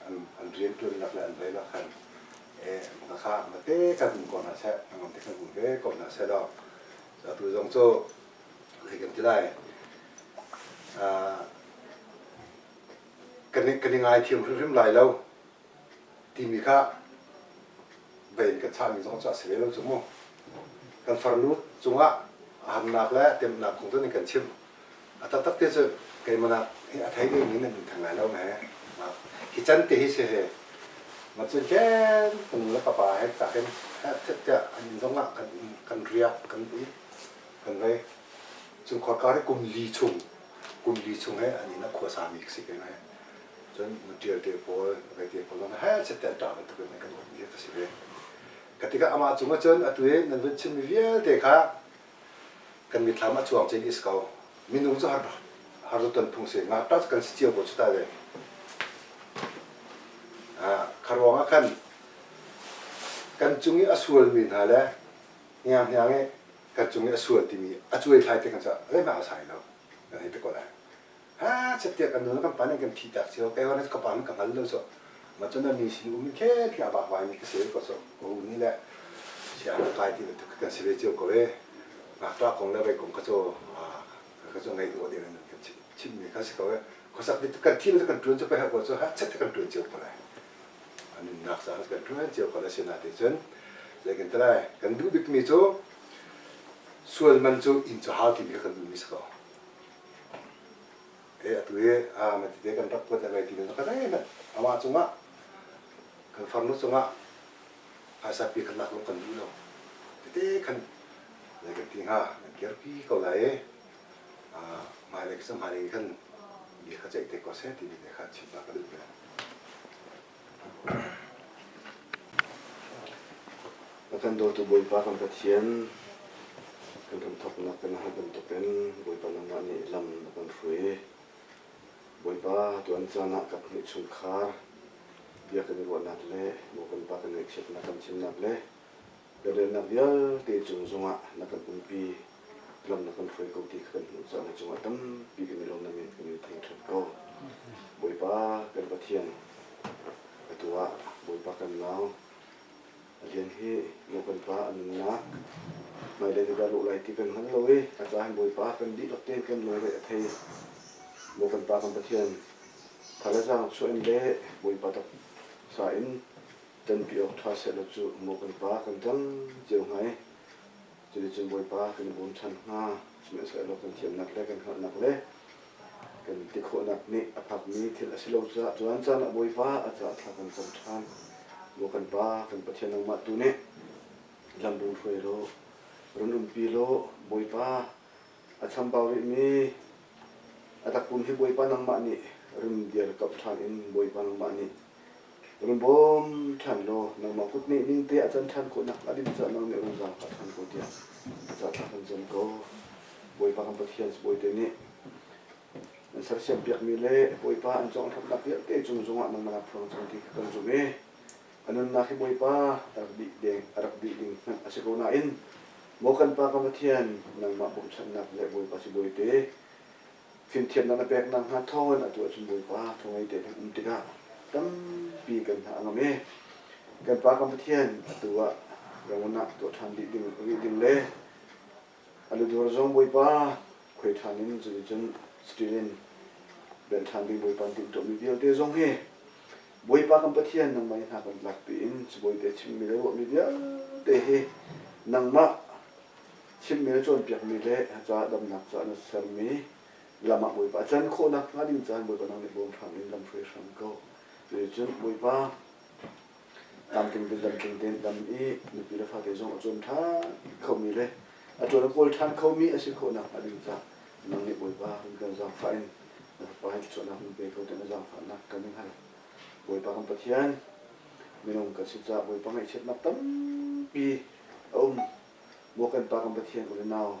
An rianṭuannak le an vei khan kha mate kan um ko hna seh, hnangam te kan um ve ko hna seh law atu zong cu zei kan ti lai kan i ngaithiam hrimhrim lai lo timi kha vei in kan chahmi zong cu a si ve lo cu mu. Kan farnu cungah a harnak le temnak kong cu nih kan chimh. A taktak te cu keimah hi a thei dingmi nan in theng lai lo me. Hi can te hi si he. Ma cun ken ka nu le ka pa he tak in tiah an inn zong ah kan kan riak kan i kan vei. Cun khuakar i kum li chung kum li chung he an inn ah khua sami ka si ke me. Cun nutial te pawl vei te pawl zong he set te an ṭah bantuk in kan um mi ka si ve. Ka tikah amah cung ah cun atu i nan vun chimmi vialte kha kan mitthlam a cuang cin is ko. Minung cu har har ton phung si. Ngakṭah cu kan si cio ko cu ta ve. Kha ruang ah khan kan cung i a sualmi hna le hnianghniang i kan cung i a sual timi a cuai thlai te kan ca zeihmah a sai lo. Kan hei ti ko lai. Ha catiah kan nu le kan pa nih kan thi tak cio kei hon ka pa nih ka hngal lo cu ma cun mi sin um khe khi a vakvai mi ka si ko cu ko ni le siang kai ti bantuk kan si ve cio ko e ngakṭah kong le vei kong kha cu ka cu ngei dawh ding in kan chim mi kha si ko e khuasak ti kan thi kan ṭuan cu pe ko cu ha chat kan ṭuan cio ko lai nunnak sa kan ṭuan cio ko lai sina te cun zei kan ti lai kan duh bik mi cu sual man cu inn cu hau ti mi kha kan duh mi si ko Atu hi na tite kan rak kuat lai ti ka zeihmanh amah cungah kan farnu cungah phaisa pi khat lak zong kan duh lo. Tete khan zei kan ti hnga kan kirpi ko lai i hmailei ka hmailei khan bia kha ceih te ko seh timi te kha chim ka duh ve. A kan dawtu Bawipa kan Pathian, kan hramthawknak kan hal bantukin Bawipa nangmah nih lam na kan hruai. Bawipa, tuan caan ah kaphnih chungkhar bia kan i ruahnak le maw kan pa kan ngaihchiatnak kan chimnak le. Biarelnak vialte cung zongah na kan umpi, lam na kan hruai ko ti kha kan hmuh caah na cungah tampi kan i lawm na min kan in thangṭhat ko. Bawipa kan Pathian, atu ah Bawipa kan nau a lian hi maw kan pa a nunnak hmailei zeidah lawh lai ti kan hngal lo i a caah hin Bawipa kan dihlak tein kan lungre a thei. Maw kan Pa kan Pathian, tha le zaang chuah in le Bawipa taksa in Ṭanpi awk ṭha sehlaw cu maw kan pa kan ṭang cio hnga i cuticun Bawipa kan i bawmchan hnga. Sihmanhsehlaw kan thiamnak le kan hngalhnak le kan ti khawhnak nih a phakmi thil a si lo caah tuan caan ah Bawipa a caah thla kan cam ṭhan. Maw kan Pa, kan Pathian nangmah tu nih lam run hruai law, run umpi law, Bawipa a chambau rihmi a takpum hi Bawipa nangmah nih run dirkamh ṭhan in Bawipa nangmah nih Run bawm ṭhan law nangmah kut nih ningte a can ṭhan khawh nakhnga ding caah nang nih run zaangfah ṭhan ko tiah a ca thla kan cam ko. Bawipa kan Pathian Bawite nih an sersiampiakmi le Bawipa an cawnghlatnak vialte cung zongah nangmah naa phuang cang ti kha kan zumh i a nunnak hi Bawipa a rak dih ding a rak dih ding hmanh a si ko nain maw kan Pa kan Pathian nangmah bawmhchanhnak le Bawipa si Bawite Fimthiamnak na peknak hna thawngin atu ahcun Bawipa thawngei tein kan um tikah tampi kan hna a ngam i kan Pa kan Pathian atu ah Rangoon ah tuah ṭhan dih ding rih ding le a ludur zong Bawipa khuai ṭhan in cuticun steel in benh ṭhan ding Bawipa an timhtuahmi vialte zong hi Bawipa kan Pathian nangmah i hna kan tlakpi in sibawi te chimmi le ruahmi vialte hi nangmah Chimmi le cawnpiakmi le caah damnak caah na sermi lam ah Bawipa a can khawhnak hnga ding caan Bawipa nang nih bawm hram in lamhruai hram ko. Cuticun Bawipa tlamtling tein damtling tein dam i nupi le fate zong a cawm ṭhan khomi le a ṭuan a kawl ṭhan khomi a si khawhnak hnga ding caah nang nih Bawipa run kan zaangfah in na fapa hi thluachuahnak run pe ko tiah na zaangfahnak kan in hal. Bawipa kan Pathian, minung kan si caah Bawipa ngaihchiatnak tampi a um. Maw kan Pa kan Pathian u le nau,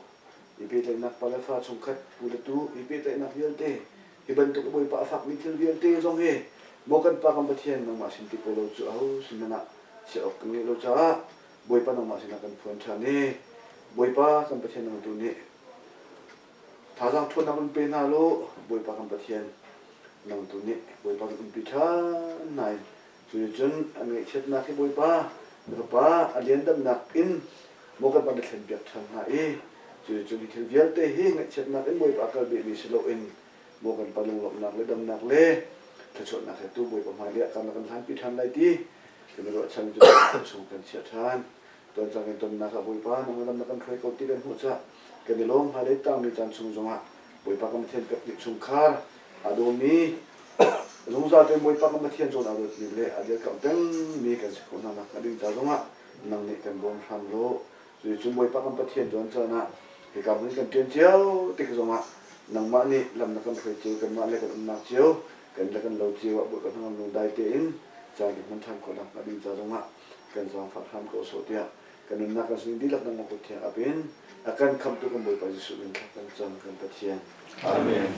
i pehtlaihnak pa le fa chungkhat pu le tu i pehtlaihnak vialte hi bantuk Bawipa a fakmi thil vialte zong hi maw kan Pa kan Pathian nangmah sin ti ko lo cu aho sin hmanh ah chiah awk kan ngeih lo caah Bawipa nangmah sinah kan phuan ṭhan i Bawipa kan Pathian nang tu nih thazaang ṭhawnnak run pe hna law Bawipa kan Pathian nang tu nih Bawipa kan umpi ṭhan hna in Cuticun an ngaihchiatnak hi Bawipa na Fapa a liandamnak in maw kan van na thlenpiak ṭhan hna i cuticun hi thil vialte hi ngaihchiatnak in Bawipa a kal behmi si loin maw kan pa lunglawmhnak le damnak le thluachuahnak he tu Bawipa hmailei ah kan rak kan hlanpi ṭhan lai ti kan i ruahchan cu kan chung kan chiah ṭhan. Tuan cang in tonnak ah Bawipa nang lam na kan hruai ko ti kan hmuh caah kan i lawm hmailei tangmi caan chung zongah Bawipa kan Pathian pek nih chungkhar aa dawmi zungzal tein Bawipa kan Pathian zawn aa dawtmi le a dirkamh pengmi kan si khawh hna nakhnga ding ca zongah nang nih kan bawm hram law cuticun Bawipa kan Pathian tuan caan ah hika hmun kan ṭian cio tik zongah nangmah nih lam na kan hruai cio kanmah le kan umnak cio kan le kan lo cio ah Bawipa hnangam lungdai tein caan kan hman ṭhan khawh nakhnga ding ca zongah kan zaangfah hram ko sawh tiah kan nunnak kan sining dihlak nangmah kut thiang ap in a kan khamhtu kan Bawipa Jesuh min thla kan cam kan Pathian. Amen.